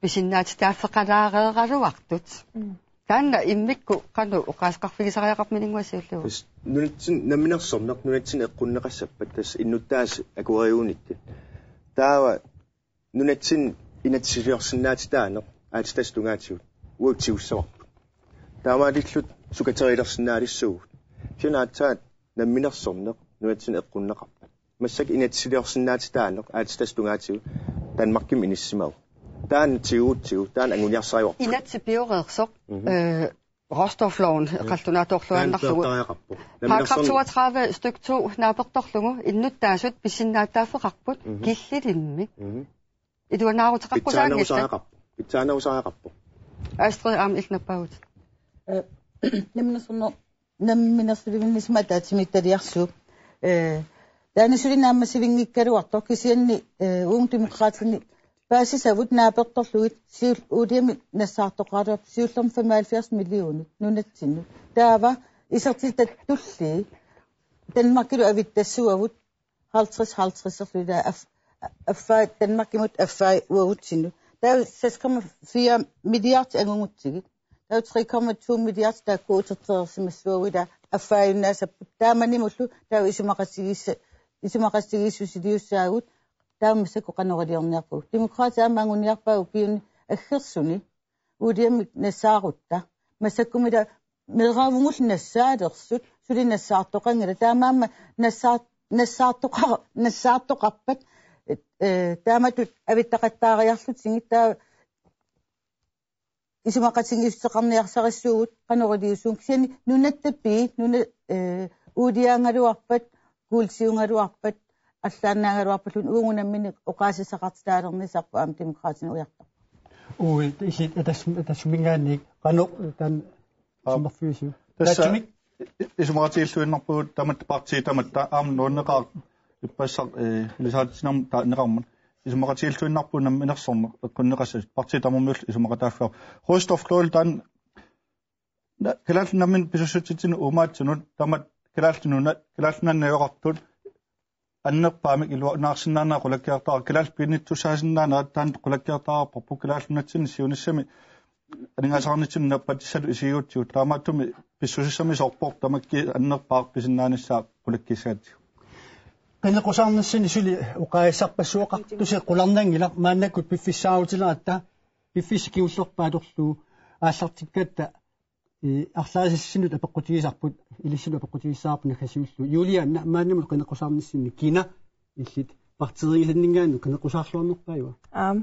pisinnaatitaaffeqalaareeraluartut. Mm. Taanna immikkut qanoq oqaaseqarfigisariaqarpa Mininguaq siulliuvoq? Tassa nunatsinni namminersorneq, nunatsinni eqqunneqassappat, tassa innuttaasut akueriunittut. Taava nunatsinni inatsisiliorsinnaatitaaneq aatsitassat tungaatigut uagut tigussavarput. Taamaalilluta sukateriilersinnaalissuugut. Kisianni aatsaat namminersorneq nunatsinni eqqunneqarpat. Massakkut inatsisiliorsinnaatitaaneq aatsitassat tungaatigut Danmarkimi inissimavoq. Taanna tigugutsigu, taanna anguniarsarivarput. Inatsit pioreersoq, Mhm. eh, råstofloven, Ja. qallunaatoorluinnarlugu. Taanna pioreersoq. Paragraf toogtredive stykke to naapertorlugu innuttaasut pisinnaatitaaffeqarput Mhm. killilimmik. Mhm. Iluanaaruteqarpusaanngillat. Pitsaanerusariaqarpoq. Pitsaanerusariaqarpoq. Astrid aamma illit nappaavutit. Eh, namminersorneq, namminersulivinnissamut ataatsimiititaliarsuup. Eh, taanna suli naammassivinngikkaluartoq kisianni, eh, uunga Demokraatini paasisavut naapertorlugit siul-, uuliamik nassaartoqaraluarput siullermik femoghalvfjerds millionit nunatsinnut. Taava isertitattulli Danmarkilu avittassuavut halvtreds halvtreds-erlugit af-, affaa Danmarkimut affaa uagutsinnut. Taava seks komma fire milliard angugutsigit. Taava tre komma to milliard taakku utertereersimassuagut ila affaajunnaassapput. Taamanimullu taava isumaqatigiissa-, isumaqatigiissusiliussaagut taava massakkut qanoq iliorniarpagut. Demokraatit aamma anguniarpaat ukiuni aggersuni uuliamik nassaarutta. Massakkummi ila meeraavunngullu nassaalersut, suli nassaartoqanngilaq. Taamaammat nassaar-, nassaartoqa-, nassaartoqarpat, eh, taamatut avittaqattaariarlutigit taava isumaqatigiissuteqarniarsarissuugut qanoq iliussuunga. Kisianni nunatta pii, nuna-, eh, uuliaagaluarpat, kuultiugaluarpat, arlaannaagaluarpalluunniit uagut nammineq oqaasissaqartitaalernissarput aamma Demokraatinut ujartorpoq. Ui, illit atas-, atassuminngaanniit qanoq taanna Aap. isummerfigisiuk? Tassa Ataatsimiit? i-, isumaqatigilluinnarpugut tamatta, partii tamatta, aamma nuanneqaaq ippassaq, eh, ilisaatitsinermut taanneqarmat. Isumaqatigilluinnarpugut namminersorneq eqqunneqassasut, partii tamarmiullu isumaqataaffigaarput. Råstofloven taanna na-, Kalaallit Nunaanni pisuussutsitsinni uumaatsunut tamatta Kalaallit Nunaat, Kalaallit Nunaanni najugaqartut annerpaamik iluanaarsinnaanera qulakkeertara, kalaallit piginnittussaasinnaanera taanna qulakkeertarparput, Kalaallit Nunatsinni siunissami aningaasaqarnitsinni nappaatissallu isigigutsigu, taamaattumik pissusissamisoorpoq tamakkiisumik annerpaaq pisinnaanissaa qulakkiissagatsigu. Qineqqusaarnissani suli oqaasissarpassuaqartusi qularnanngilaq, maannakkut piffissaarutileratta, piffissap kingullerpaap atorlugu aallartikkatta, eh, arlaasissinnut apeqqutigisarput, ilissinnut apeqqutigissavarput naggasiullugu. Julianna, maannamut qineqqusaarnissani kina illit partiigisanninngaanniit qineqqusaarluarnerpaajuva? Aam.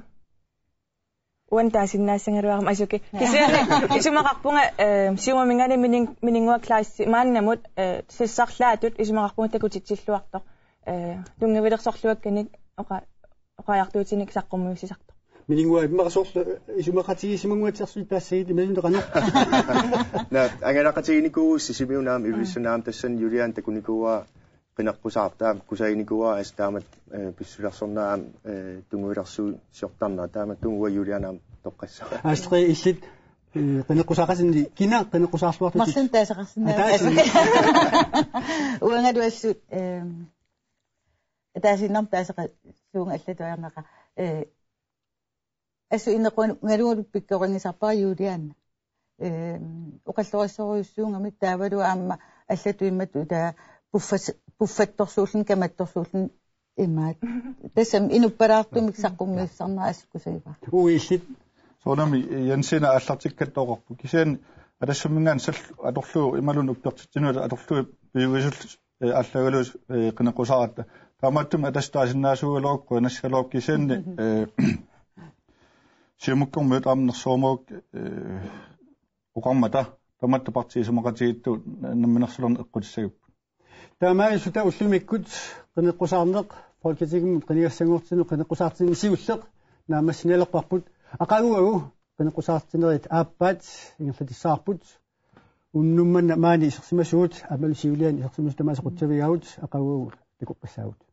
Uani taasinnaassagaluarama asuki. Kisianni isumaqarpunga, eh, Siumuminngaanniit Mining-, Mininnguaq Kleist maannamut, eh, sassarlaatut isumaqarpunga takutitsilluartoq. Eh, tunngavilersorluakkanik oqa-, oqariartuutinik saqqummiussisartoq. Mininnguaq, immaqa soorlu isumaqatigiissimanguatsiarsuit taassagit imaluunniit qanoq? Naa, angalaqatiginikuuvugut Sisimiunut aamma Ilulissani aamma, tassani Julianep takunikuuaa qineqqusaartoq, taama kusaginikuuara assut taamatut, eh, pissusilersorneq aamma, eh, tunngavilersuusiortarnera, taamaattumik uanga Julianut aamma toqqassaanga. Astrid, illit, eh, qineqqusaaqasinni kina qineqqusaarluartutit? Marlunnik taasaqarsinnaavara. Aa, taasi. Uangalu assut, eh, ataasiinnarmik taasaqarsuunga allatut ajornaqaaq. Eh, assut inequngaluarlugu pikkorinngisarpara Julianna. Eh, oqallorissorujussuugami taavalu aamma allatut imatut taava puffas-, puffattorsuulluni kamattorsuulluni imaat. Tassami inuppalaartumik saqqummiussisarnera assut kusagivara. Ui, illit. Soorunami Jensina aallartikkatta oqarpoq. Kisianni Atassuminngaanniit sallu atorlugu imaluunniit uppertitsinerup atorlugu piviusullugu, eh, aallaavigalugu, eh, qineqqusaaratta. Taamaattumik atas taasinnaasuugaluarukku, anassaluarukku kisianni, eh, Siumukkormiut aamma nersuumauk, eh, oqarmata, tamatta partiit isumaqatigiittut namminersulerneq eqqutissagipput. Taamaasilluni ullumikkut qineqqusaarneq Folketingimut qinigassanngortinnut qineqqusaartinnut siulleq naammassinialerparput. Aqaguagu qineqqusaartinerit aappaat ingerlatissavarput. Unnuk manna maani isersimasugut, aammalu siuliani isersimasut tamaasa qutsavigaagut, aqaguagu takoqqissaagut.